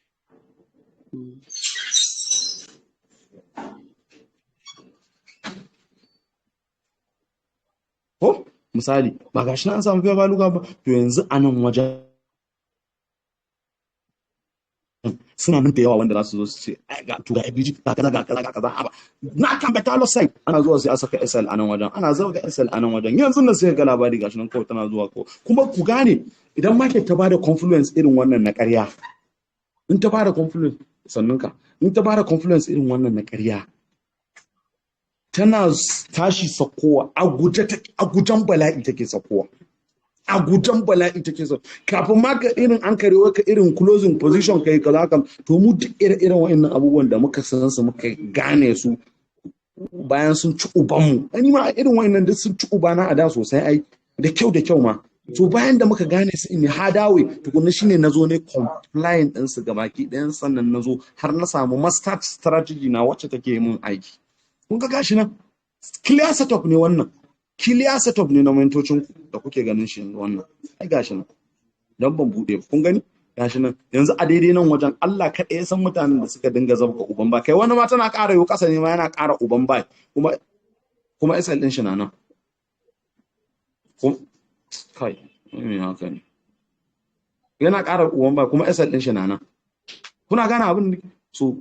Ko misali, ba gashi nan an samu fair value gap ba? To yanzu a nan wajen suna nan da yawa wanda za su zo su ce ai ga, to ga FVG, ga kaza, ga kaza, ga kaza. Haba, na kan better loss side. Ana zuwa sai a saka SL a nan wajen, ana zuwa ga SL a nan wajen, yanzu nan sai ga labari gashi nan kawai tana zuwa. Ko kuma ku gane, idan market ta bada confluence irin wannan na ƙarya, in ta bada confluence Sannan ka in ta bada confluence irin wannan na ƙarya, tana tashi sakowa a guje, a gujen bala'i take sakowa, a gujen bala'i take so. Kafin ma ka irin an karewa ka irin closing position kai kaza kam. To mu duk irin wa'annan abubuwan da muka san su, muka gane su bayan sun ci ubanmu. Ani ma irin wa'annan duk sun ci ubana a da sosai ai, da kyau da kyau ma. To bayan da muka gane su ne hadawe tukunna, shine nazo ne compliant din su gabaki ɗayan, sannan nazo har na samu master strategy na wacce take mun aiki. Kun ga gashi nan, clear setup ne wannan, clear setup ne na mentocin ku da kuke ganin shi yanzu. Wannan ai gashi nan, dan ban bude ba. Kun gani, gashi nan yanzu a daidai nan wajen, Allah kaɗai ya san mutanen da suka dinga zabga uban ba kai. Wani ma tana ƙara yau ƙasa ne ma yana ƙara uban bai, kuma SL din shi na nan. Kai me haka ne, yana ƙara uban bai kuma SL din shi na nan. Kuna gane abin? So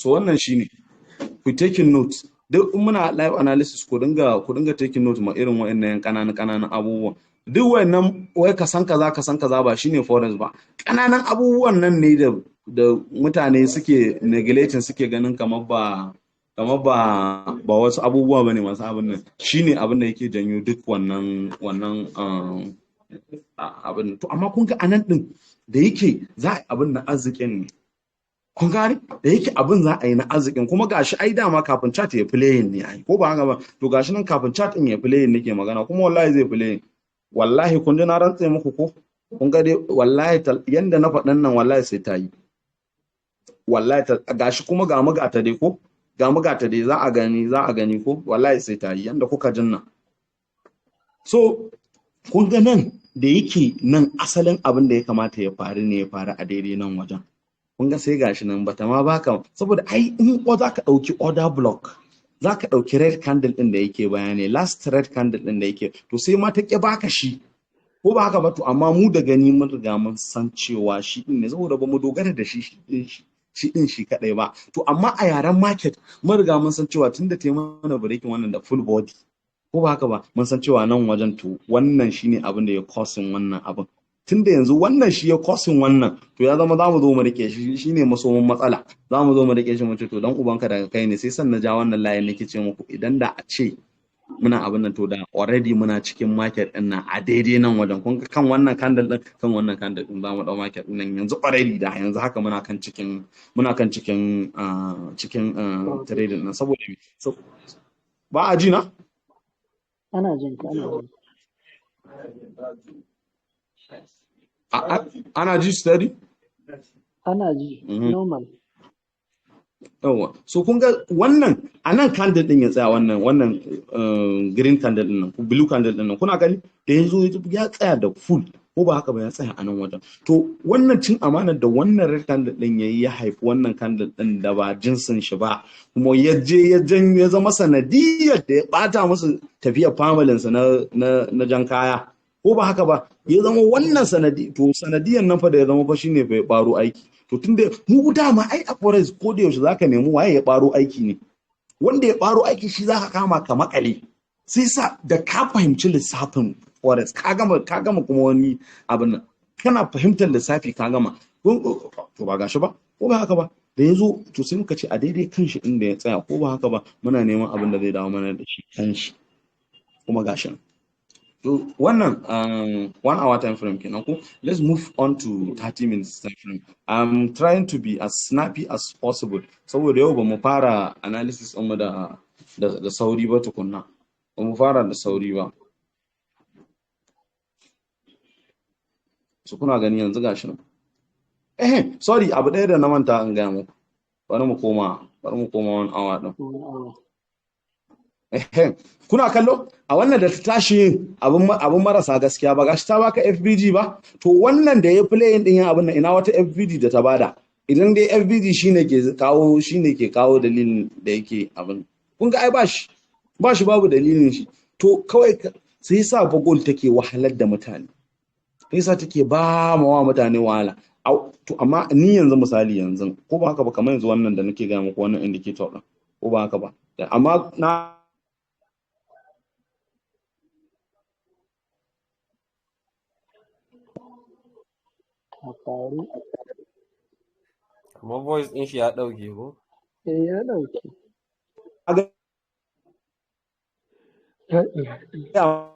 wannan shine, ku taking note. Duk in muna live analysis, ku dinga taking note ma irin wa'annan ƙananan ƙananan abubuwan. Duk wayannan wai ka san kaza, ka san kaza, ba shine forex ba. Ƙananan abubuwan nan ne da mutane suke neglecting, suke ganin kamar ba wasu abubuwa bane masu abin nan. Shine abin da yake janyo duk wannan abin. To amma kun ga anan din da yake za a yi abin na arzikin ne, kun gane, da yake abin za a yi na arzikin, kuma gashi ai dama kafin chart ya playing ne ai, ko ba haka ba? To gashi nan, kafin chart din ya playing nake magana, kuma wallahi zai playing. Wallahi kun ji na rantse muku ko? Kun ga dai, wallahi yanda na faɗan nan, wallahi sai ta yi. Wallahi gashi kuma ga mu ga ta dai, ko ga mu ga ta dai, za a gani, za a gani ko? Wallahi sai ta yi yanda kuka jin nan. So kun ga nan da yake nan, asalin abin da ya kamata ya faru ne ya faru a daidai nan wajen. Kun ga sai gashi nan bata ma baka, saboda ai in ko za ka ɗauki order block, za ka ɗauki red candle ɗin da yake baya ne, last red candle ɗin da yake, to sai ma ta ƙi baka shi, ko ba haka ba? To amma mu da gani mun riga mun san cewa shi ɗin ne, saboda ba mu dogara da shi ɗin shi kaɗai ba. To amma a yaren market mun riga mun san cewa tunda ta yi mana breaking wannan da full body, ko ba haka ba, mun san cewa nan wajen, to wannan shine abin da ya causing wannan abin. Tunda yanzu wannan shi ya causing wannan, to ya zama za mu zo mu rike shi, shine masomin matsala. Za mu zo mu rike shi, mu ce to dan ubanka daga kai ne. Sai san na ja wannan layin, nake ce muku idan da a ce muna abin nan, to da already muna cikin market din nan a daidai nan wajen. Kun ga kan wannan candle din, kan wannan candle din za mu dau market din nan yanzu already. Da yanzu haka muna kan cikin trading nan. Saboda me? So, ba a ji na? Ana jin ka, ana jin. Ana ji steady? Ana ji normal. Yawwa, so kun ga wannan a nan candle din ya tsaya, wannan green candle din nan, blue candle din nan, kuna gani da yanzu ya tsaya da full, ko ba haka ba? Ya tsaya a nan wajen. To wannan cin amanar da wannan red candle din yayi, ya haifi wannan candle din da ba jinsin shi ba, kuma ya je ya janyo, ya zama sanadiyar da ya bata musu tafiyar familin sa na jan kaya, ko ba haka ba? Ya zama wannan sanadi. To sanadiyar nan fa da ya zama fa shine fa ya baro aiki. To tunda mu dama ai a forex ko da yaushe zaka nemi waye ya baro aiki ne, wanda ya baro aiki shi zaka kama ka makale. Sai sa da ka fahimci lissafin forex, ka gama. Kuma wani abin nan, kana fahimtar lissafi, ka gama. To ba gashi ba, ko ba haka ba? Da ya zo, to sai muka ce a daidai kan shi inda ya tsaya, ko ba haka ba, muna neman abin da zai dawo mana da shi kan shi, kuma gashi nan. To wannan 1 hour time frame kenan ko. Let's move on to 30 minutes time frame. I'm trying to be as snappy as possible saboda yau ba mu fara analysis ɗinmu da sauri ba tukunna, ba mu fara da sauri ba. So kuna gani yanzu gashi nan. Eh, sorry, abu ɗaya da na manta in gaya muku. Bari mu koma 1 hour ɗin. 1 hour. Ehem. Kuna kallo a wannan da ta tashi yin abin marasa gaskiya, ba gashi ta baka FVG ba? To wannan da ya playing din yin abin nan, ina wata FVG da ta bada? Idan dai FVG shine ke kawo dalilin da yake abin, kun ga ai bashi babu dalilin shi. To kawai sai sa fa gold take wahalar da mutane, sai sa take ba ma wa mutane wahala. To amma ni yanzu misali yanzu, ko ba haka ba, kamar yanzu wannan da nake gaya muku, wannan indicator din, ko ba haka ba? Amma na Ta faru. Kuma voice ɗin shi ya ɗauke ko? Eh, ya ɗauke. A ga La ilaha illallah.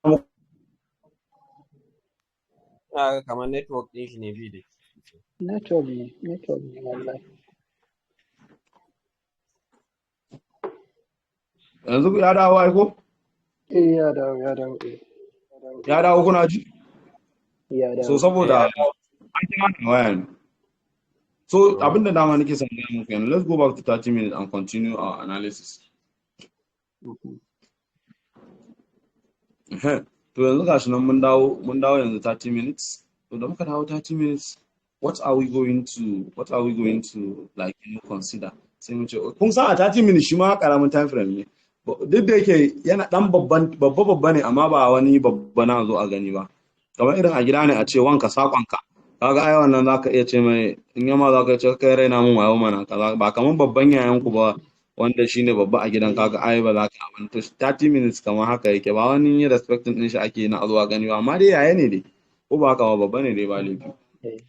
muku. Ina ga kamar network ɗin shi ne bi da. Network ne, network ne wallahi. Yanzu ya dawo ai ko? Eh, ya dawo, ya dawo, eh. Ya dawo, kuna ji? Ya So dawo. Eh, saboda ya dawo. an kira ni a waya ne. So abinda dama nake son gaya muku yanzu, let's go back to 30 minutes and continue our analysis. To yanzu gashi nan mun dawo yanzu 30 minutes. To da muka dawo 30 minutes, what are we going to like consider? Sai mu ce kun san a 30 minutes shi ma karamin time frame ne. Duk da yake yana dan babban babba babba ne, amma ba wani babba na zo a gani ba. Kamar irin a gida ne a ce wanka sakonka. Kaga ai wannan zaka iya ce mai in yamma zaka ce kai raina mun wayo mana kaza, ba kamar babban yayan ku ba wanda shine babba a gidan. Kaga ai ba za ka abin. To 30 minutes kamar haka yake, ba wani respecting din shi ake na zuwa gani ba, amma dai yaya ne dai, ko ba haka ba? Babba ne dai, ba laifi.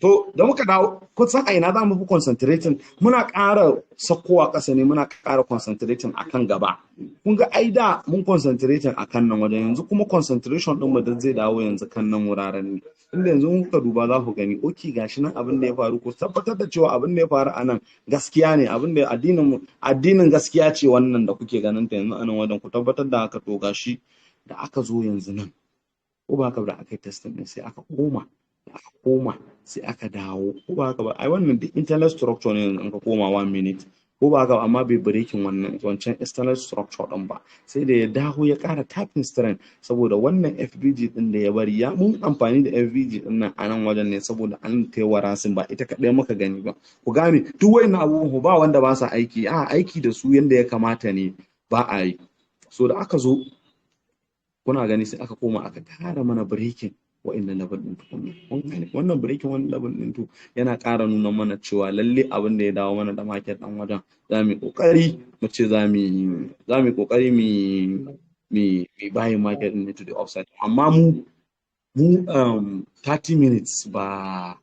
To da muka dawo, kun san a ina za mu fi concentrating? Muna ƙara sakowa ƙasa ne, muna ƙara concentrating akan gaba. Kun ga ai da mun concentrating akan nan wajen, yanzu kuma concentration din mu da zai dawo yanzu kan nan wuraren ne, inda yanzu in kuka duba za ku gani, okay, gashi nan abin da ya faru. Ku tabbatar da cewa abin da ya faru a nan gaskiya ne, abin da addinin mu, addinin gaskiya ce wannan da kuke ganin ta yanzu a nan wajen, ku tabbatar da haka. To gashi da aka zo yanzu nan, ko ba haka ba, da aka yi testing din, sai aka koma, da aka koma sai aka dawo, ko ba haka ba? Ai wannan duk internal structure ne yanzu in ka koma one minute, ko ba haka ba? Amma bai breaking wannan wancan external structure din ba, sai da ya dawo ya ƙara tapping strength, saboda wannan FVG din da ya bari ya mun amfani da FVG din nan a nan wajen ne, saboda an kai wa rasin, ba ita kaɗai muka gani ba. Ku gane duk wayannan abubuwan, ba wanda ba sa aiki, a aiki da su yanda ya kamata ne ba a yi. So da aka zo, kuna gani, sai aka koma aka ƙara mana breaking wa'innan level ɗin tukunna. Kun gane wannan breaking wannan level ɗin? To yana ƙara nuna mana cewa lalle abin da ya dawo mana da market ɗan wajen, za mu yi ƙoƙari mu ce za mu yi ƙoƙari mu buying market ɗin to the upside. Amma mu 30 minutes ba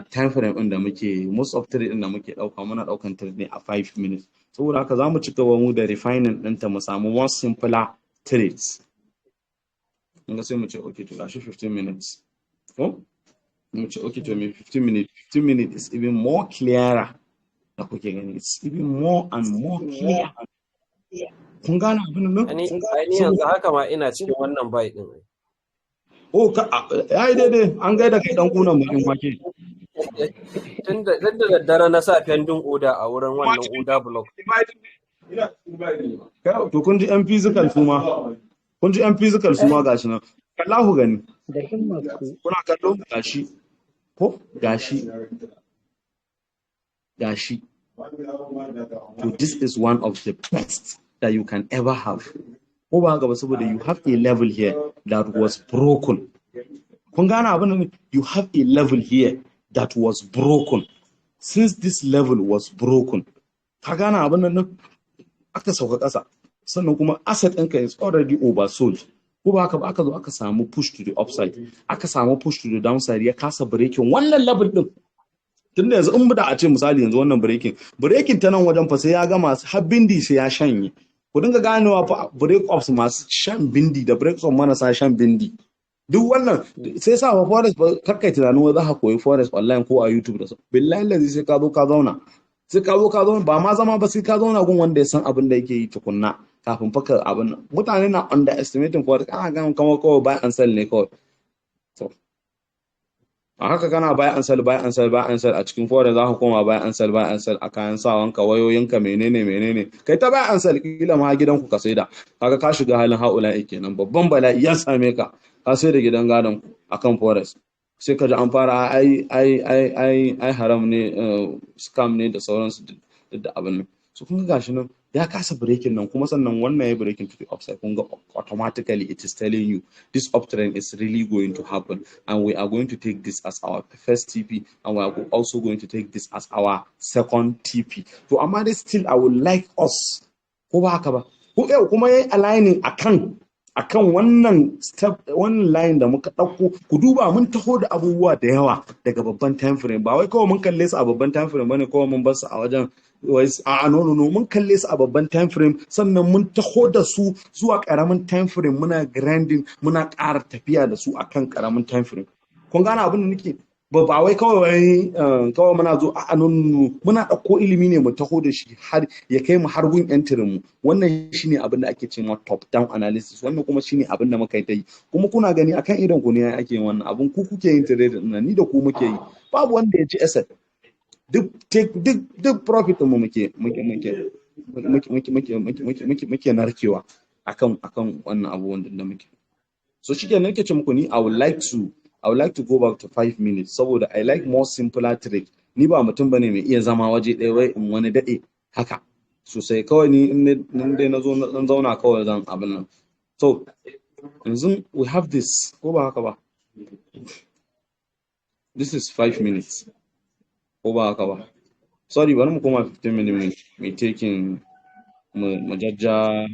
time frame ɗin da muke most of trade ɗin da muke ɗauka, muna ɗaukan trade ne a 5 minutes. Saboda haka za mu ci gaba mu da refining ɗinta, mu samu more simpler trades. Kun ga sai mu ce okay, to gashi 15 minutes ko mu ce okay, to me 15 minutes. 15 minutes is even more clearer da kuke gani, it's even more and more clear. Kun gane abin nan? Ai ni yanzu haka ma ina cikin wannan buy din. Oh, ka yayi daidai. An gaida kai dan kunan bakin wake. Tun da daddare na sa pending order a wurin wannan order block. To kun ji yan physical su ma, kun ji yan physical su ma, gashi nan, kalla ku gani. Da himmar ku. Kuna kallo, gashi ko, gashi, gashi. To this is one of the best that you can ever have, ko ba haka ba? Saboda you have a level here that was broken. Kun gane abin nan? You have a level here that was broken. Since this level was broken, ka gane abin nan, aka sauka ƙasa, sannan kuma asset ɗinka is already oversold, ko ba haka ba? Aka zo aka samu push to the upside, aka samu push to the downside, ya kasa breaking wannan level ɗin. Tunda yanzu in da a ce misali yanzu wannan breaking ta nan wajen fa, sai ya gama har bindi sai ya shanye. Ku dinga ganewa fa, break ups masu shan bindi da break ups marasa shan bindi, duk wannan sai sa fa forex fa kakkai tunanin wai za ka koyi forex online ko a YouTube da su. Billahi lazi, sai ka zo ka zauna, sai ka zo ka zauna, ba ma zama ba, sai ka zauna gun wanda ya san abin da yake yi tukunna kafin fa ka abin nan. Mutane na underestimating forex, ana ganin kamar kawai buy and sell ne kawai. To a haka kana buy and sell, buy and sell, buy and sell a cikin forex, za ka koma buy and sell, buy and sell a kayan sawanka, wayoyinka, menene menene, kai ta buy and sell, kila ma gidanku ka saida. Kaga ka shiga halin haula'i kenan, babban bala'i ya same ka, ka sai da gidan gadon ku akan forex. Sai ka ji an fara ai ai ai ai ai haram ne, scam ne da sauransu, duk da abin nan. So kun ga gashi nan ya kasa breaking nan, kuma sannan wannan ya breaking to the upside. Kun ga automatically it is telling you this uptrend is really going to happen, and we are going to take this as our first TP, and we are also going to take this as our second TP. To amma dai still I would like us, ko ba haka ba? Ko yau kuma yayi aligning akan Akan wannan step, wannan line da muka ɗauko, ku duba, mun taho da abubuwa da yawa daga babban time frame. Ba wai kawai mun kalle su a babban time frame bane, kawai mun bar su a wajen. A, no, no, no, mun kalle su a babban time frame, sannan mun taho da su zuwa karamin time frame, muna grinding, muna ƙara tafiya da su akan karamin time frame. Kun gane abin da nake ba? Ba wai kawai wai kawai muna zo a, no, no, muna ɗauko ilimi ne mu taho da shi har ya kai mu har gun entry mu. Wannan shine abin da ake cewa top down analysis. Wannan kuma shine abin da muka yi ta yi, kuma kuna gani akan idon ku ne ake yin wannan abin. Ku kuke yin trade din nan, ni da ku muke yi, babu wanda ya ci asset. Duk profit mu muke narkewa akan wannan abubuwan da muke. So shikenan, nake ce muku ni I would like to go back to 5 minutes saboda I like more simpler trade. Ni ba mutum bane mai iya zama waje ɗaya wai in wani daɗe haka sosai. Kawai ni in dai na zo na ɗan zauna, kawai zan abin nan. So yanzu we have this, ko ba haka ba? This is 5 minutes, ko ba haka ba? Sorry, bari mu koma 15 minutes, mu taking mu jajja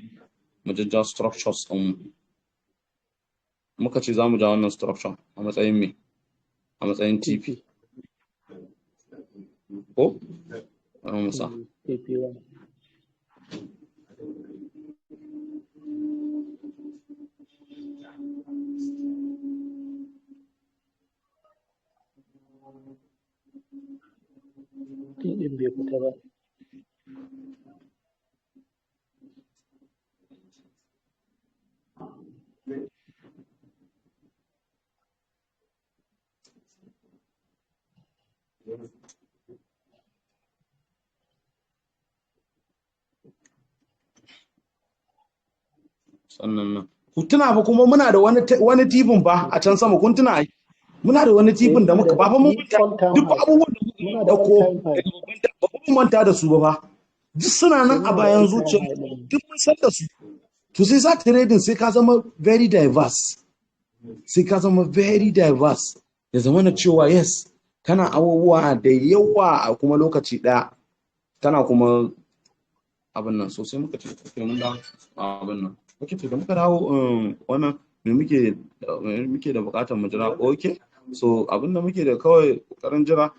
structures ɗin. Muka ce za mu ja wannan structure a matsayin me? A matsayin TP, ko? Bari mu sa TP1. T ɗin bai fita ba. Sannan nan ku tuna fa kuma muna da wani TP ɗin fa a can sama. Kun tuna ai muna da wani TP ɗin da muka ba fa mun manta duk abubuwan da muka dauko ba, mun manta da su ba fa. Duk suna nan a bayan zuciya, duk mun san da su. To sai sa trading sai ka zama very diverse, sai ka zama very diverse, ya zama na cewa yes, kana abubuwa da yawa a kuma lokaci daya, kana kuma abin nan sosai. Muka ce mun da abin nan. Okay, to da muka dawo wannan, me muke da bukatar mu jira? Okay, so abin da muke da kawai kokarin jira,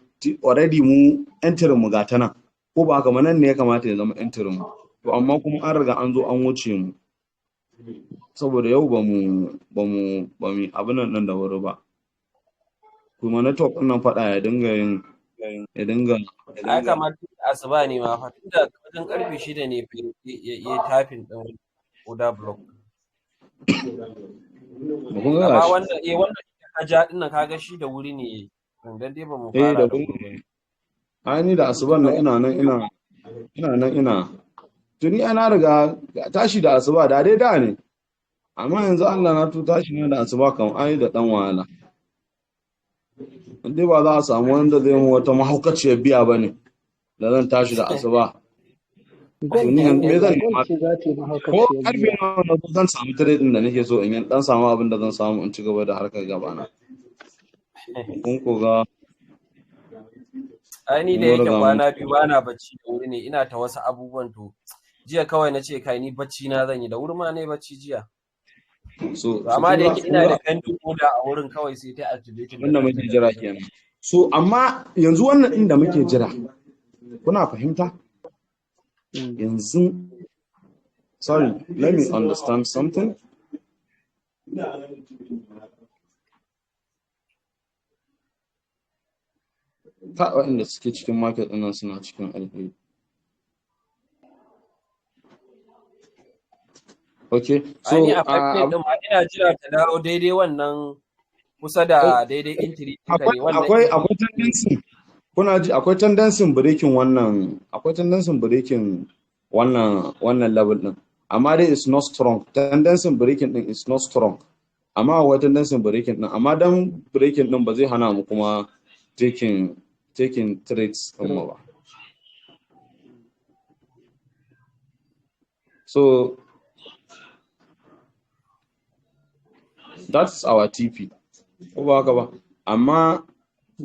already mu entry mu ga ta nan, ko ba haka ba? Nan ne ya kamata ya zama entry mu. To amma kuma an riga an zo an wuce mu, saboda yau ba mu abin nan din da wuri ba. Kuma network din nan faɗa ya dinga yin ya dinga ya Ai dinga kamar asuba ne ma fa, tunda wajen karfe 6 ne fa ya tapping din order block. Ba kun ga Amma gashi. wannan, eh, wannan da ka ja din nan, kaga shi da wuri ne, dan dai ba mu Eh, fara da da wuri wuri ba. ne. Ai ni da asuban nan ina nan, ina nan, ina tuni ana riga tashi da asuba da dai da ne, amma yanzu Allah na tu tashi na da asuba kam ai da dan wahala, in dai ba za a samu wanda zai mu wata mahaukaciyar biya ba ne da zan tashi da asuba. To Gold ni yanzu me ne zan ba nema? gold ce za ta yi Ko mahaukaciyar karfe biya. nawa na zo, zan samu trade din da nake so in yi, dan samu abin da zan samu in ci gaba da harkar gabana. Kun ko ga Ai ni da mun yake riga mun kwana biyu bana bacci da wuri ne, ina ta wasu abubuwan. To jiya kawai na ce kai, ni bacci na zan yi da wuri ma, ne bacci jiya. So To so amma kun da ga yake kun ina ga da pending order a wurin, kawai sai ta activating da abin da kanta muke da jira kanta. kenan. So amma yanzu wannan din da muke jira, kuna fahimta? Yanzu, sorry, let me understand something. Ta waɗanda suke cikin market ɗin nan suna cikin alheri. Okay, Ai ni so a 5 minute din ma ina jira ta dawo daidai wannan, kusa da daidai entry ɗinka akwai ne wannan akwai entry. Akwai tendency, kuna ji, akwai tendency breaking wannan, akwai tendency breaking wannan level din, amma dai it's not strong. Tendency breaking din is not strong, amma akwai tendency breaking din. Amma dan breaking din ba zai hana mu kuma taking trades din mu ba. So that's our TP, ko ba haka ba? Amma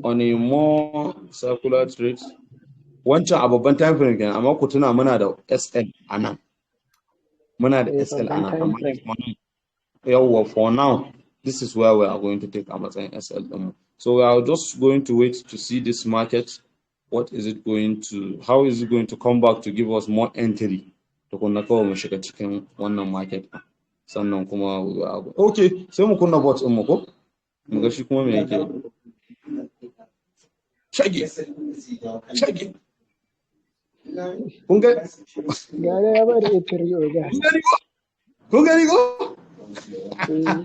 on a more circular trade, wancan a babban time frame kenan. Amma ku tuna muna da SL a nan, muna da Eh, SL a babban nan time amma frame. kuma nan Yawwa, for now this is where we are going to take a matsayin SL ɗinmu. So we are just going to wait to see this market, what is it going to how is it going to come back to give us more entry tukunna kawai mu shiga cikin wannan market ɗin. Sannan kuma we are, okay, sai mu kunna bot ɗin mu ko mu ga shi kuma me yake shage shage. Kun ga? Gara ya bada entry, oga. Kun gani ko? Kun gani ko? Eh.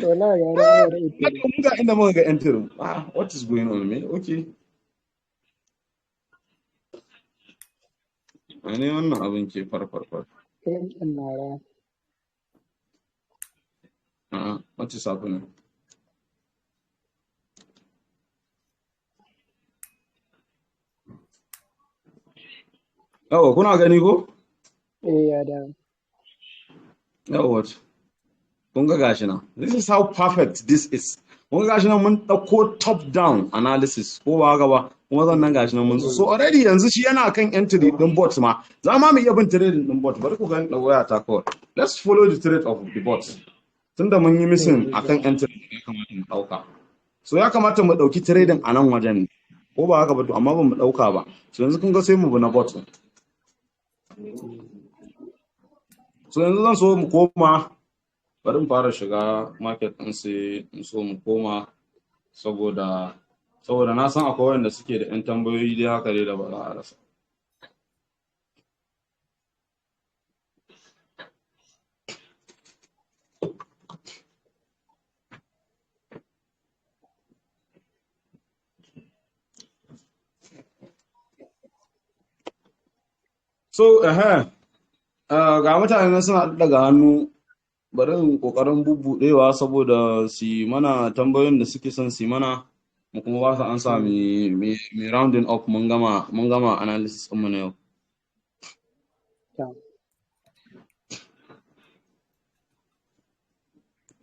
Wallahi gara ya bada entry. Mun ga inda muka ga entry. Ah, what is going on, man? Okay, ne wannan abin ke farfarfar. Frame ɗin na rawa. Ah, what is happening? Yawwa, kuna gani ko? Eh, ya dawo. Yawwa, kun ga gashi nan. This is how perfect this is. Kun ga gashi nan mun ɗauko top down analysis, ko ba haka ba? Kuma sannan gashi nan mun zo. So already yanzu shi yana kan entry din bot ma. Za ma mu iya bin trading din bot. Bari ku ga da waya ta kawai. Let's follow the trade of the bot. Tunda mun yi missing akan entry da ya kamata mu ɗauka. So ya kamata mu ɗauki trading a nan wajen ne. Ko ba haka ba? To amma ba mu ɗauka ba. So yanzu kun ga sai mu bi na bot ɗin. So yanzu zan so mu koma, bari mu fara shiga market ɗin, sai in so mu koma saboda na san akwai wanda suke da 'yan tambayoyi dai haka dai da ba za a rasa. So ga mutane nan suna daga hannu, bari in kokarin bubbudewa saboda su yi mana tambayoyin da suke son su yi mana, mu kuma ba su ansa, mi rounding up, mun gama analysis ɗinmu na yau. To.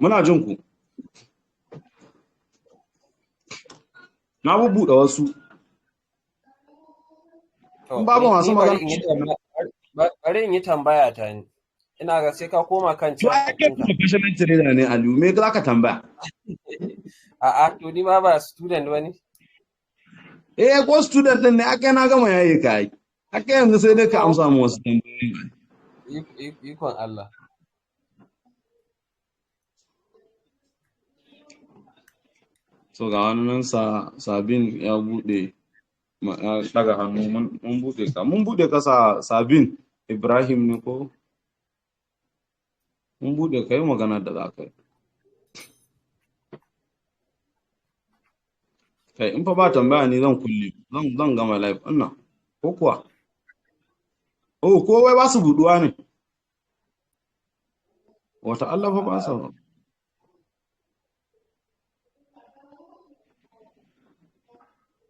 Muna jin ku. Na bubbuɗe wasu. To, In babu ni masu ni bari magana in yi tambaya, bari in yi tambaya ta ni. Ina ga sai ka koma kan To ai chat kai ɗinka. professional trader ne, Aliyu, me za ka tambaya? A'a, to ni ma ba student ba ne. Eh, ko student din ne aka na gama yayi ka yi aka yanzu, sai dai ka To, amsa mu wasu tambayoyi. Ikon Allah. So ga wani nan sa Sabin ya bude ya daga hannu, mun bude ka, mun bude ka, sa Sabin Ibrahim ne ko? Mun bude ka, yi magana da za ka yi. Kai, in fa ba tambaya ni zan kulle, zan gama live ɗin nan ko kuwa? Oh, ko wai ba su buduwa ne? Wata Allah fa ba sa,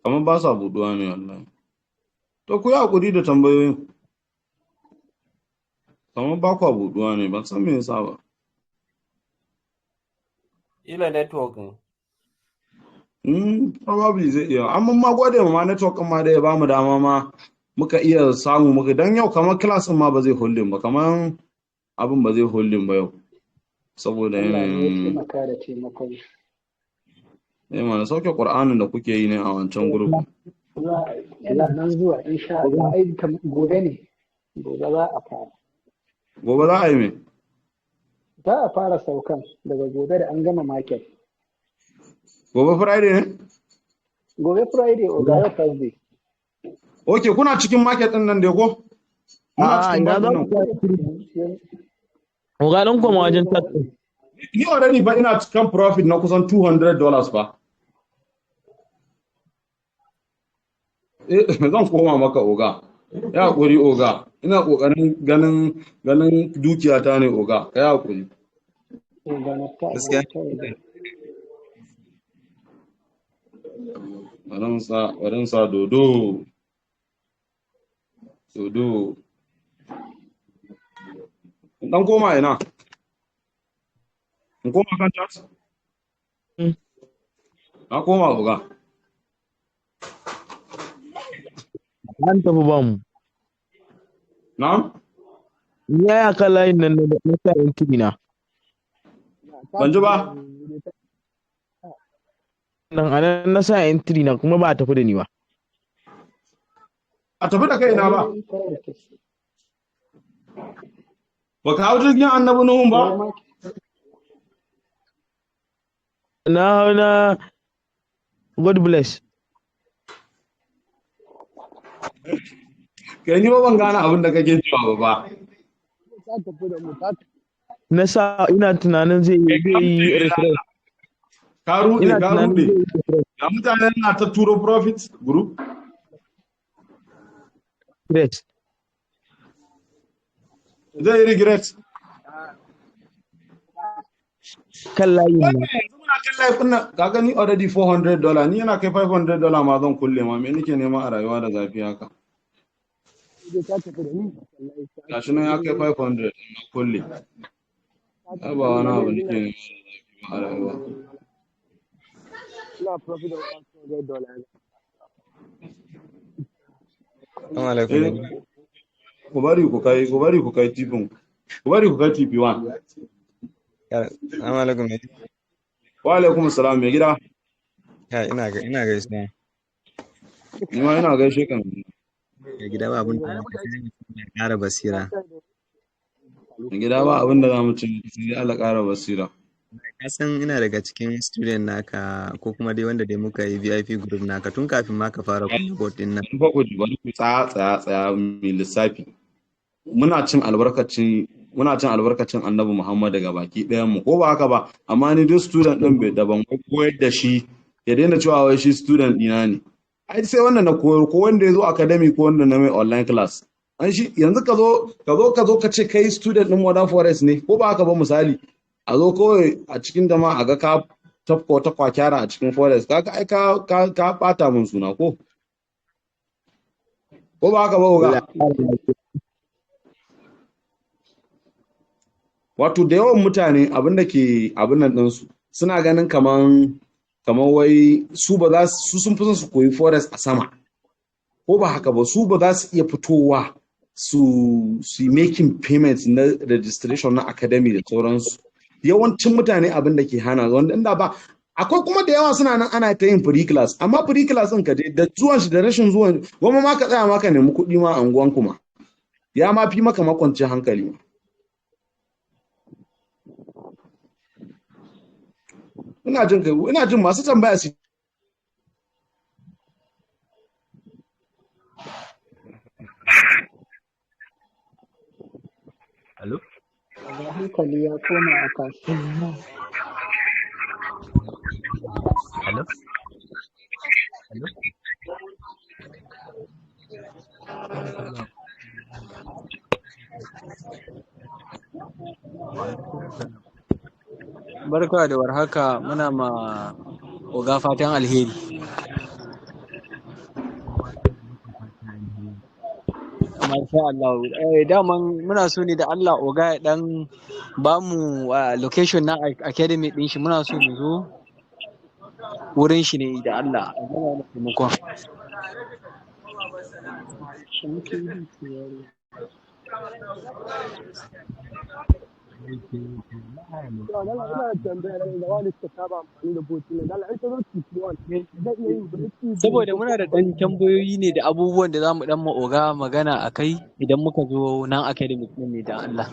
kamar ba sa buduwa ne wallahi. To ku yi hakuri da tambayoyin, kamar ba kwa buduwa ne, ban san me yasa ba. Ila network ne. Probably zai iya. Amma ma gode ma network ɗin ma da ya bamu dama ma muka iya samu muka, dan yau kamar class ɗin ma ba zai holding ba, kamar abin ba zai holding ba yau saboda Allah ne ya yanayin taimaka da taimakon shi. Eh mana, sauke Qur'anin da kuke yi ne a wancan group. Yana nan zuwa insha Allah. Ai gobe ne. Gobe za a fara. Gobe za a yi me? Za a fara saukan daga gobe da an gama market. Gobe Friday ne? Gobe Friday, oga, yau Thursday. Okay, kuna cikin market ɗin nan dai ko? Muna A'a, cikin ina market za nan. ku Oga ɗan koma wajen chat ɗin. Ni already fa ina cikin profit na kusan $200 fa. Eh, zan koma maka, oga. Ya hakuri, oga. Ina kokarin ganin dukiyata ne, oga. Ka yi hakuri. Oga na ta Gaskiya. ta oga. Bari in sa dodo. Dodo. In dan koma ina? In koma kan chat? Na koma, oga. An tafi ba mu. Na'am? Ni ya kan layin nan na sa entry na. Ban ji ba. Nan anan na sa entry na kuma ba a tafi da ni ba. A tafi da kai na ba. Ba ka hau jirgin Annabi Nuhun ba? Na hau na God bless. Kai, ni ba ban gane abin da kake cewa ba. Na sa ina tunanin zai yi refresh. Ka rude. Ina Ka tunanin rude. zai yi refresh. Ga mutanen na ta turo profit group. Regret. Zai yi regret. Kan layin nan. Wannan yanzu muna kan live ɗin nan, ka gani, already $400. Ni yana kai $500 ma zan kulle ma. Me nake nema a rayuwa da zafi haka? Gashi nan ya kai 500, na kulle. Ai ba wani abu nake nema da zafi ba a rayuwa. Ina profit of $100. Assalamu alaikum. Eh, ku bari ku kai TP, ku bari ku kai TP1. Assalamu alaikum. Wa alaikum salam, mai gida. Ya ina gaisuwa. Ni ma ina gaishe ka. Mai gida, ba abin da sai mutum ya ƙara basira. Mai gida, ba abin da za mu ci sai dai Allah ƙara basira. Ka san ina daga cikin student naka, ko kuma dai wanda dai muka yi VIP group naka tun kafin ma ka fara kunna bot din nan. In fa ku ji, bari ku tsaya, tsaya, tsaya, mai lissafi. Muna cin albarkacin Annabi Muhammad daga baki ɗayan mu, ko ba haka ba? Amma ni duk student ɗin bai daban koyar da shi ya daina cewa wai shi student ɗina ne. Ai sai wanda na koyar, ko wanda ya zo academy, ko wanda na mai online class. An shi yanzu ka zo ka ce kai student ɗin Modern Forex ne, ko ba haka ba? Misali, a zo kawai a cikin jama'a a ga ka tafka wata kwakyara a cikin forex, kaga ai ka bata mun suna, ko ba haka ba, oga? Allah ya ƙara lafiya. Wato da yawan mutane abin da ke abin nan ɗinsu, suna ganin kaman wai su ba za su sun fi son su koyi forex a sama, ko ba haka ba? Su ba za su iya fitowa su yi making payments na registration na academy da sauransu. Yawancin mutane abin da ke hana wanda inda ba akwai kuma da yawa suna nan ana ta yin free class, amma free class ɗin ka je da zuwan shi da rashin zuwan, gwamma ma ka tsaya ma ka nemi kuɗi ma a unguwan kuma ya ma fi maka makwancin hankali ma. Ina jin kai, ina jin masu tambaya su. Hello? Daga hankali ya koma a kasuwa. Hello? Hello? Barka da warhaka, muna ma oga fatan alheri. Masha Allah. Eh, daman muna so ne da Allah oga ya dan ba mu location na academy din shi, muna so mu zo wurin shi ne da Allah. A gama mana taimakon. Shi muke yi siyayya. To, dala ina tambaya ne ga wani suka saba amfani da bot ne. Dala in ka zo TP1 zai iya yin break even Saboda ko muna da ɗan tambayoyi ne da abubuwan da za mu ɗan ma oga magana a kai idan muka zo nan academy ɗin ne da Allah.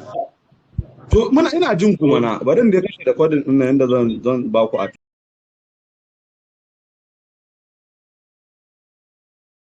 To muna ina jin ku mana, bari in dai kashe recording din nan yanda zan ba ku a